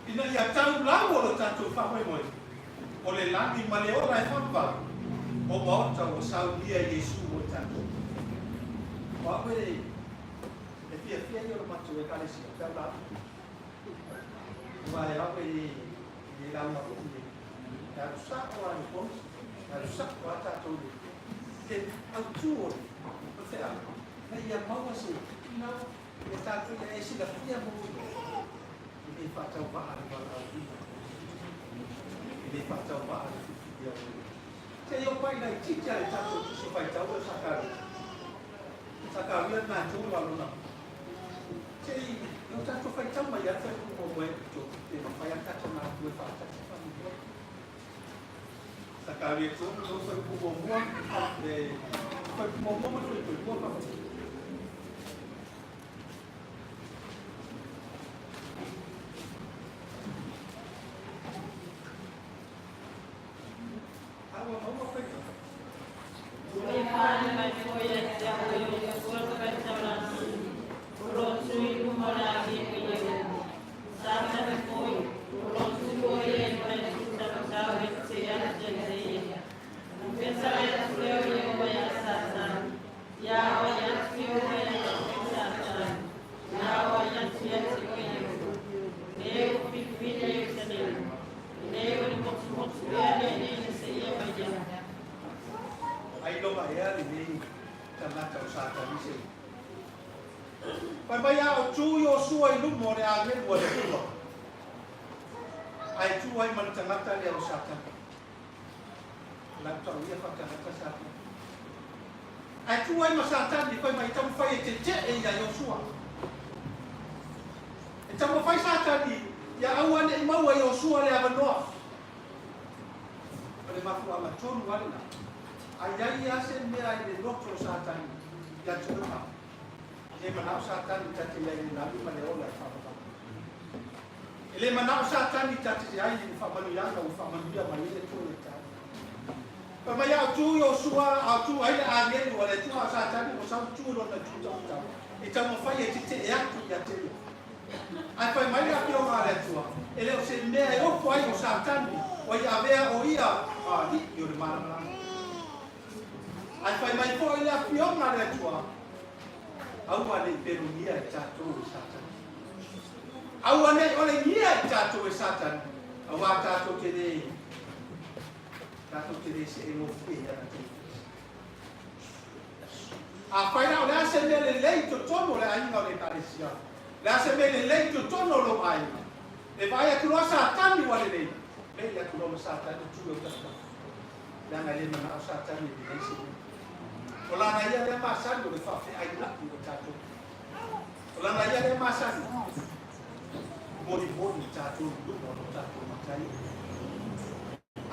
Ina ia tau lau o lo tatou faamoemoe, o le lagi ma le ola e faavavau, o maota ua saunia e Iesu mo i tatou. O au e e fiafia ia o le matou Ekalesia, pe au la Aua e au e le lauga foi nei. E alu sa'o lava i le fono, e alu sa'o lava tatou i le te autu o le o le feau, ina ia maua se finau e tatou ia e silafia mo E le faatauvaa le valaauina E le faatauvaa le filifilia o Iesu. Se i opai laitiiti a le tatou Tusi Faitau o Sakaria. Sakaria lena e tolu a lona. Se i o tatou faitau mai ai le fuaiupu muamua e pito pe mafai a tatou galulue faatasi faamoemoe. Sakaria 3 lona fuaiupu muamua le fuaiupu muamua ma le fuaiupu lua faamoemoe. Ailoga ea lenei tagata o Satani se Fai mai a o tu Iosua i luma o le agelu a le Atua. Ae tu ai ma le tagata lea o Satani. O le a tau ia faatagata Satani. Ae tu ai ma Satani fai mai taumafai e tetee ia Iosua. E taumafai Satani ia aua ne i maua Iosua le avanoa. O le mafuaaga tonu lava lena. A i ai lava se mea i le loto o Satani ia te oe ma E le manao Satani ta te i ai i le lagi ma le ola e faavavau. E le manao Satani ta te i ai i le faamanuiaga ua faamanuia mai ai le Atua ia te au. Fai mai a o tu Iosua, a o tu ai le agelu a le Atua, a o Satani ua sau tu i lona itu taumatau, e taumafai e tetee atu ia te ia. Ae fai mai le afioga a le Atua, e le o se mea e ofo ai o Satani, ua i avea o ia a alii o le malamalama. Ae fai mai foi le Afioga a le Atua, Aua ne i pelogia e tatou e Satani. Aua ne i olegia i tatou e Satani, auā tatou te le, tatou te le see gofie i ana taimi. Afai la o le a se mea lelei i totonu o le aiga o le Ekalesia, le a se mea lelei i totonu o lou aiga, e vaai atu loa Satani ua lelei, mei atu loa ma Satani tu e o tafatafa. Leaga e le manao Satani e lelei se mea. O lana ia lea masani o le faafeailai o tatou. O lana ia lea masani, molimoli i tatou i luma o lo tatou matai.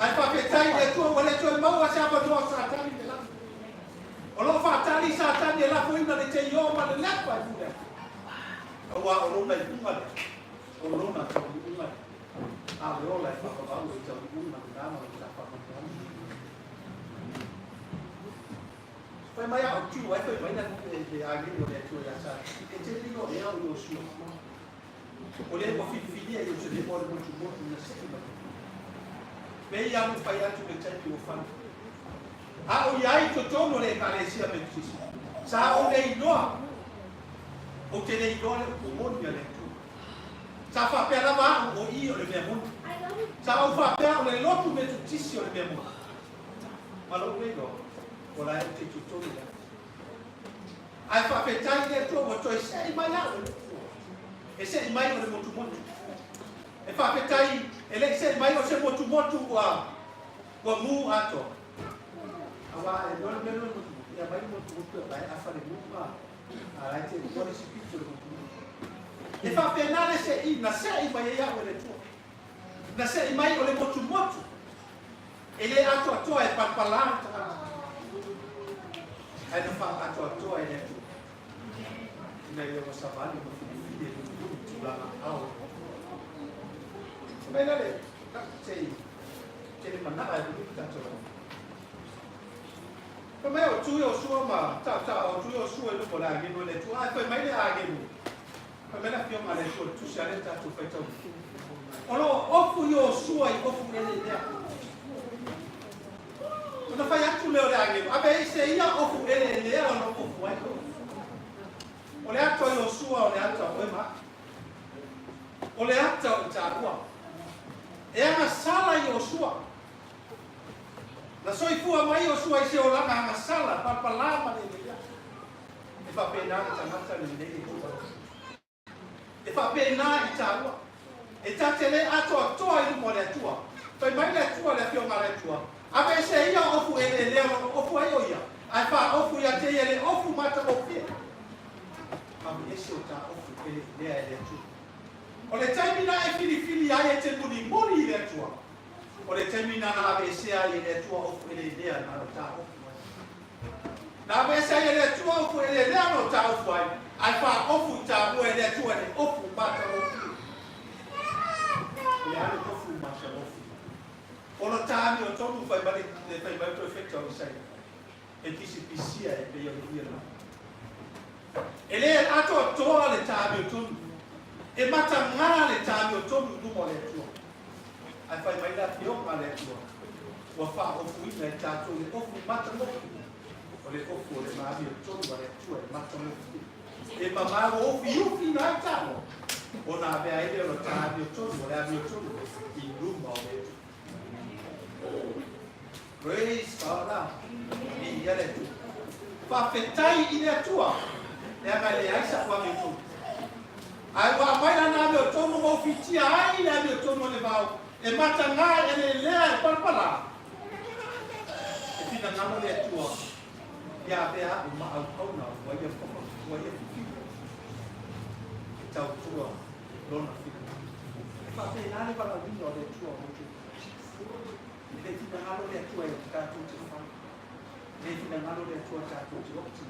Ae faafetai i le Atua ua le toe maua se avanoa o Satani i le lagi. O lo o faatali Satani e lafoina le teio ma le lepa e pule atu. Aua o lona iuga lea, o lona taunuuga lea. A o le ola e faavavau e taunuuga lena ma lo ta faamanuiaga. Fai mai a o tu ai fai mai na le agelu o le Atua ia Satani. E te lilo ea o Iosua. O lea ua filifilia Ierusalema o le motumotu na sei mai. Pei ia mu fai atu le taimi ua fana. A o iai totonu o le Ekalesia Metotisi, sa ou le iloa, ou te le iloa le upu moni a le Atua. Sa faapea lava au o i o le mea moni. Sa ou faapea o le lotu Metotisi o le mea moni. Ma lou le iloa, o la e ou te i totonu i atu. Ae faafetai i le Atua ua toe sei mai au e le Atua. E sei mai o le motumotu. E faafetai e le i sei mai o se motumotu ua ua mu atoa. Aua e iloa le mea lea o le motumotu, e aumai le motumotu e aumai e afa le mu ma a la e te lua le isi pito o le motumotu. E faapena le sei, na sei mai ai au e le Atua. Na sei mai o le motumotu. E le atoatoa e palapala le tagata, ae na faaatoatoa e le Atua, ina ia ua savali ma filifili e mulimuli tulaga ao. Fai mai la le se i tele manaa e mulimuli tatou lau. Fai mai o tu Iosua ma taotao o tu Iosua i luma o le agelu e le Atua, ae fai mai le agelu, fai mai le afioga a le Atua, le tusi a lea tatou faitau. O lo o ofu Iosua i ofu eleelea. Ona fai atu lea o le agelu, ave ai se ia ofu eleelea o lo o ofu ai oe. O le ata o Iosua o le ata o oe ma au. O le ata o i tāua. E agasala Iosua. Na soifua mai Iosua i se olaga agasala, palapala ma lelelea. E faapena le tagata lelei e tu ai. E faapena i tāua. E ta te le atoatoa i luma o le Atua. Fai mai le Atua, le Afioga a le Atua, Aveese ia ofu eleelea o lo o ofu ai o ia, ae faaofu ia te ia le ofu matagofie. Aveese o ta ofu eleelea e le Atua. O le taimi na e filifili ai e te mulimuli i le Atua, o le taimi na na aveesea ai e le Atua ofu eleelea na o ta ofu ai. Na aveese ai e le Atua ofu eleelea na o ta ofu ai, ae faaofu i tāua e le Atua le ofu matagofie. O le a le ofu matagofie? O lo ta amiotonu fai mai le fai mai toe feta o Isaia, e pisipisia e pei o le ia lava. E le atoatoa le ta amiotonu, e matagā le ta amiotonu i luma o le Atua. Ae fai mai le afioga a le Atua, ua faaofuina e tatou le ofu matagofie, o le ofu o le maamiotonu a le Atua e matagofie. E mamao ua ufiufi na ai taua, ona avea ai lea o le ta amiotonu, o le amiotonu i luma o le Atua. Praise God. Viia le Atua. Faafetai i le Atua, leaga e leai sa'u amiotonu. Ae ua aumai lana amiotonu ma ufitia ai le amiotonu o le vao. E matagā e lelea e palapalā, e finagalo le Atua ia avea a'u ma auauna ua ia ua ia fifilia e tautua Lona finagalo. E faapena le valaauina o le Atua o outou. E le finagalo le Atua e tatou te fai. E le finagalo le Atua tatou te oti.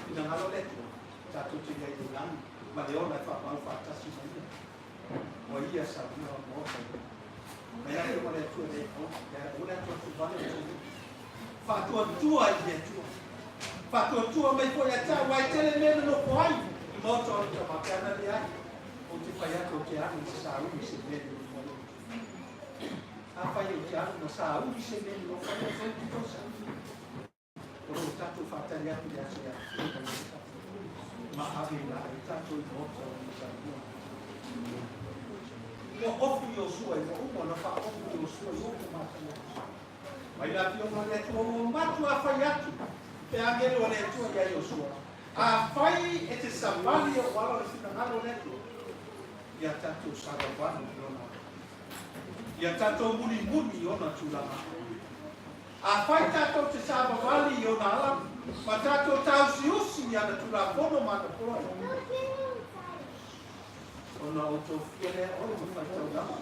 Finagalo le Atua tatou te iai le lagi ma le ola e faamau faatasi ma Ia. Ua ia saunoa maota i mai ake ma le Atua le au, le au le Atua tuvale o tau faatuatua i le Atua. Faatuatua mai foi ia te au, ai tele mea na nofo ai i maota o le tama, pe ana leai, ou te fai atu ou te alu i se sauli se mea e nofo ai. Afai ou te alu ma sauli se mea e nofo ai, o te tosa. O lo o tatou faatali atu i le aso e afifio mai ai tatou ma ave la ai tatou i maota o Samoa. Ua ofu Iosua i ua uma ona faaofu Iosua i ona matana. Mai le afioga a le Atua ua matua fai atu pe agelu a le Atua ia Iosua. Afai e te savali o ala o le finagalo o le Atua, ia tatou savavali i lona ala. Ia tatou mulimuli i ona tulaga. Afai tatou te savavali i ona ala, ma tatou tāusiusi i ana Tulafono ma ana poloaiga, ona o tofia lea oe ma faitaulaga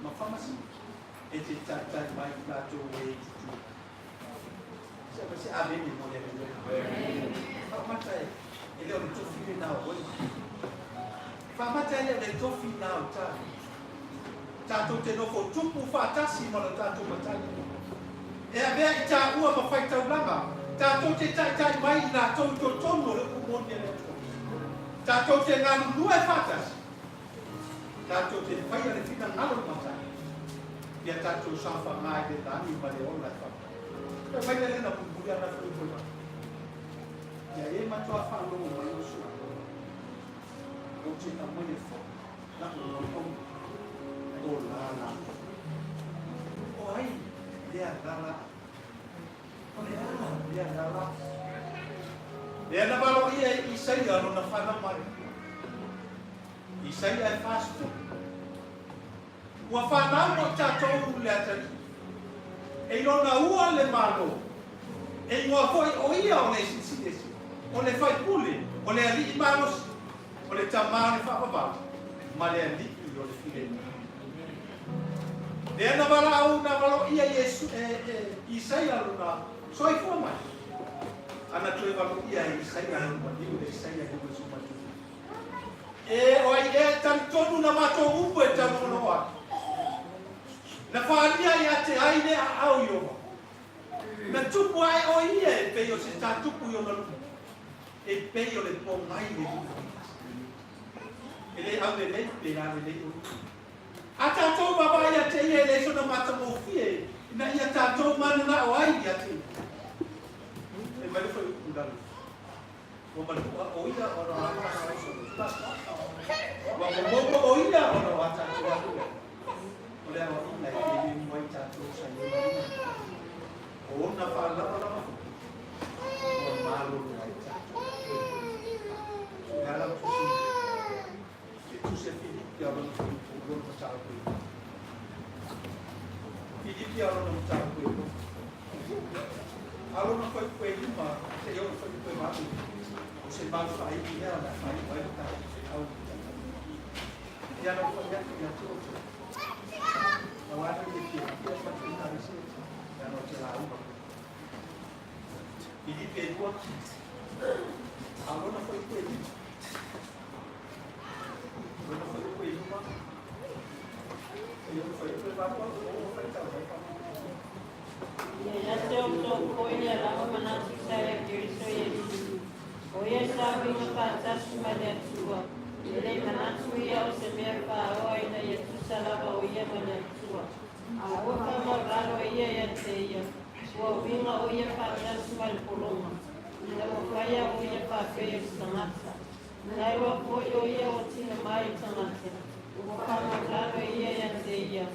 ma faamasino e te taitai mai i latou e i tutū. Se se amene mo lea mea. Faamata e, e le o le tofi lenā o oe. Faamata e le o le tofi nā o tātou. Tatou te nofo tupu faatasi ma lo tatou Matai. E avea i tāua ma faitaulaga, tatou te taitai mai i latou i totonu o le upu moni a le Atua. Tatou te galulue faatasi, tatou te faia le finagalo o le Matai, ia tatou saofaga i le lagi ma le ola e faapea. Fai mai le lena mulimuli ana foi foi mai. Ia e matua faalogo mai o sua. Ou te aumaia foi la'u auauna o lala. O ai lea lala? O le a lea lala? Lea na valoia e Isaia lona fanau mai. Isaia e 40. Ua fanau mo i tatou le atalii. E i lona ua le Malo. E igoa foi o ia o le Silisiliese, o le Faipule, o le Alii malosi, o le Tama o le Faavavau, ma le Alii o le Filemu. Lea na valaau na valoia Iesu e, e Isaia lona soifua mai. Ana toe valoia e Isaia lona maliu le Isaia e mai. E o ai ea e talitonu na matou upu e taulogologo atu? Na faaalia ia te ai le aao i Ieova. Na tupu ae o ia e pei o se tatupu i ona luma, e pei o le pogai le luma. E le aulelei pe lalelei o ia. A tatou vaavaai ia te ia e leai sona matagofie ina ia tatou mananao ai ia te ia. E mai le fuaiupu i lalo. Ua manua o ia ona o a tatou Ua momomo o ia ona o a tatou alu. O le aoaʻiga e filemu ai tatou sa i ona lima. O ona faalavalava foi ua malolo ai tatou. Le ala o tusi, le tusi a Filipi a lona fuaiupu lona mataupu e lua. Filipi a lona mataupu e lua. A lona fuaiupu e lima, seia oo fuaiupu e valu. O se mau faaiu lea o le a faaiu ai le tatou feau i le tatou. Ia na ou fai atu ia te outou. Aua ne i e fiafia le matou Ekalesia, leaga ou te lauga foi. Filipi e lua, a lona fuaiupu e lima. Lona fuaiupu e lima, seia oo fuaiupu e valu, o faitau mai pa. Ia te outou foi le lava manatu sa ia Keriso Iesu. O ia sa uiga faatasi ma le Atua. E le manatu ia o se mea faaoa ina ia tusa lava o ia ma le Atua. A ua faamaualalo ia ia te ia, ua uiga o ia faatasi ma le pologa, ina ua faia o ia faapea i se tagata. Na iloa foi o ia ua tina mai i tagata, ua faamaualalo ia ia te ia,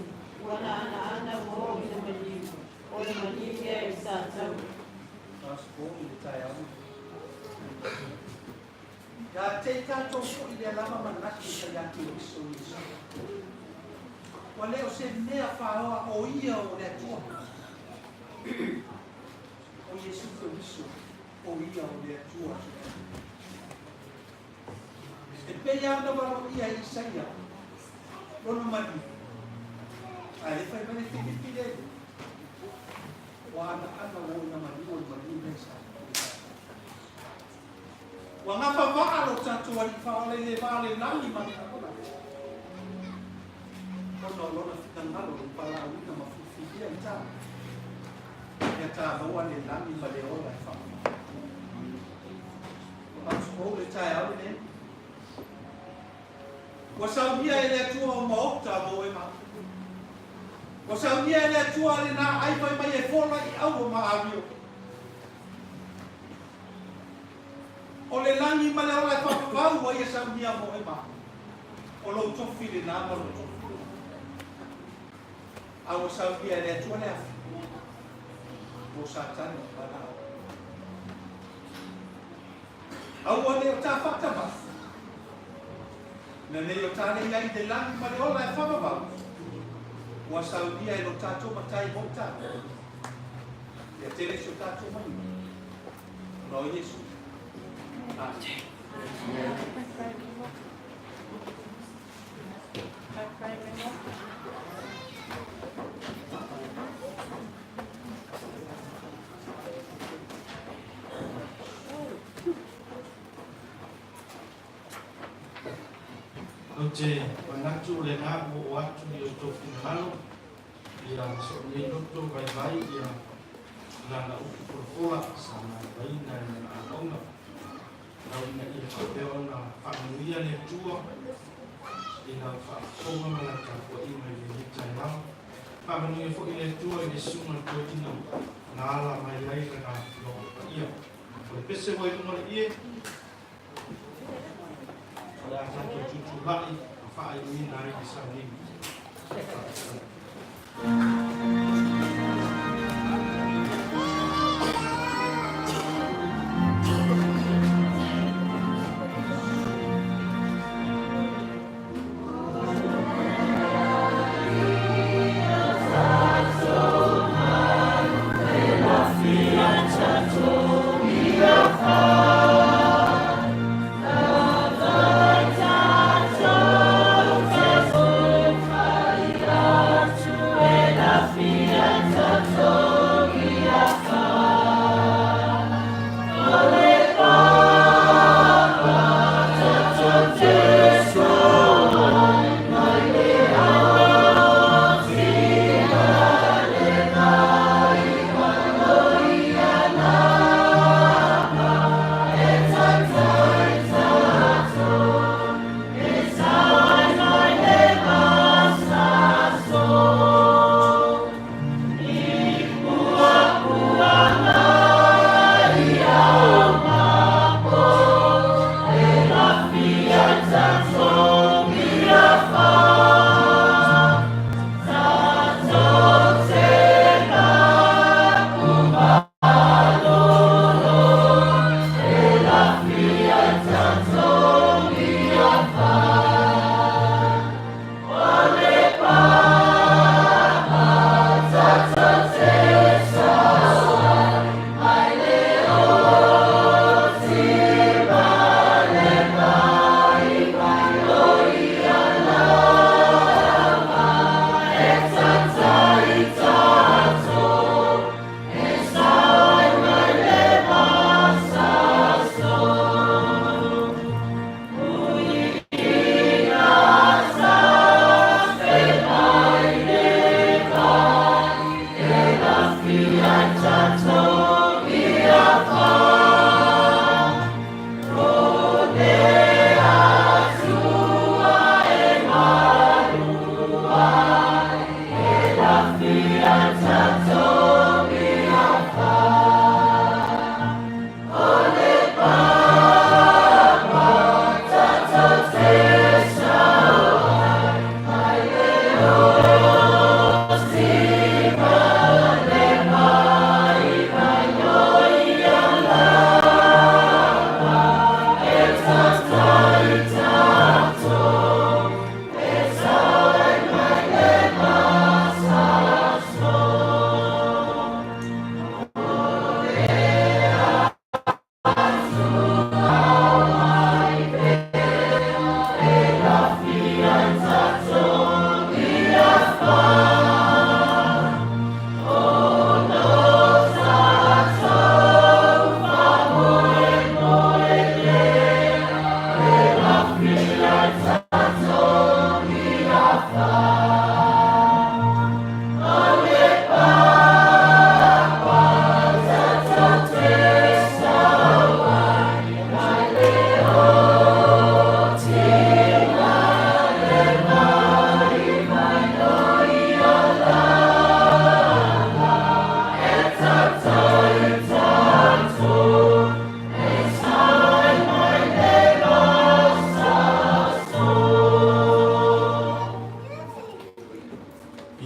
ua na anaana ua oo i le maliu, o le maliu lea i Sataua. Aso i le taeao nei. Ia te i tatou foi lea lava manatu sa ia Keriso Iesu. Ua le o se mea faaoa o ia o le Atua. O Iesu Keriso o ia o le Atua. E pei lava ona valoia e Isaia lona maliu, a e fai mai le Filipi le ua anaana ua oo ina maliu o le maliu lea sa. Ua gafa vaa lo tatou Alii Faaola i le va o le lagi ma le ola, ona o lona finagalo i valaauina ma filifilia i tala, ia ta maua le lagi ma le ola e faamama. O le taeao lenei, ua saunia e le Atua o maota mo e ma. Ua saunia e le Atua lena ai fai mai e fola i au o maavio. O le lagi ma le ola e faavavau ua ia saunia mo e ma. O lou tofi lena ma lou tofi. A ua saunia e le Atua le afi mo Satani ma na au. Aua ne o ta faatama. Na nei o ta le iai le lagi ma le ola e faavavau. Ua saunia e lo tatou matai mo tatou. Ia tele si o tatou manu. Ona o Iesu. Amen. Ou te manatu o lenā ua oo atu i outou finagalo, ia so o nei loto vaivai ia lana upu polapola sa vaivaiina e lana auauna. Tau ina ia faapea ona faamanuia le Atua i lau faafofoga ma lau tapuaiga i lenei taeao. Faamanuia foi le Atua i le susuga i le toeaina na ala mai ai lana logo paia. O le pese ua i luga o le ie, o le a tatou tutulai ma faaiuina ai le sauniga.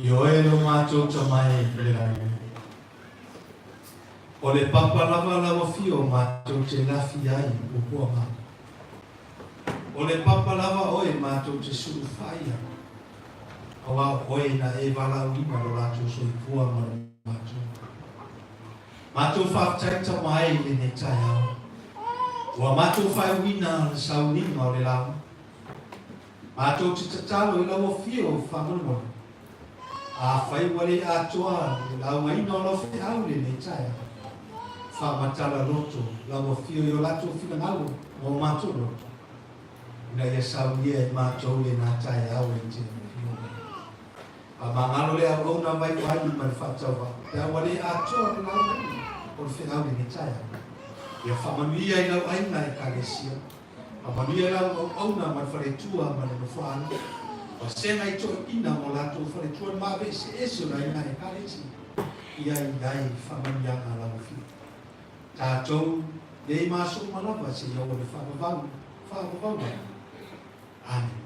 Ioe lo matou tama e i le lagi. O le papa lava lau afio matou te lafi ai i puapuaga. O le papa lava oe matou te sulufai ai, aua o oe na e valaauina lo latou soifua ma lo matou. Matou faafetai tama e i lenei taeao. Ua matou faaiuina le sauniga o le lauga. Matou te tatalo i lau afio faamolemole. Afai ua le atoa le laugaina o lau feau i lenei taeao, faamatala loto lau afio i o latou finagalo ma o matou loto, ina ia saunia e matou lena taeao e te afio mai. Faamagalo le auauna vaivai ma le faatauvaa, pe a ua le atoa le laugaina o le feau i lenei taeao. Ia faamanuia i lau aiga Ekalesia. Faamanuia lau auauna ma le faletua ma le nofoaala, vasega i toeaiina ma o latou faletua le maave eseese o le aiga Ekalesia, ia i ai faamanuiaga lau Afioga. Tatou nei ma aso uma lava seia oo i le faavavau, faavavau lava. Amene.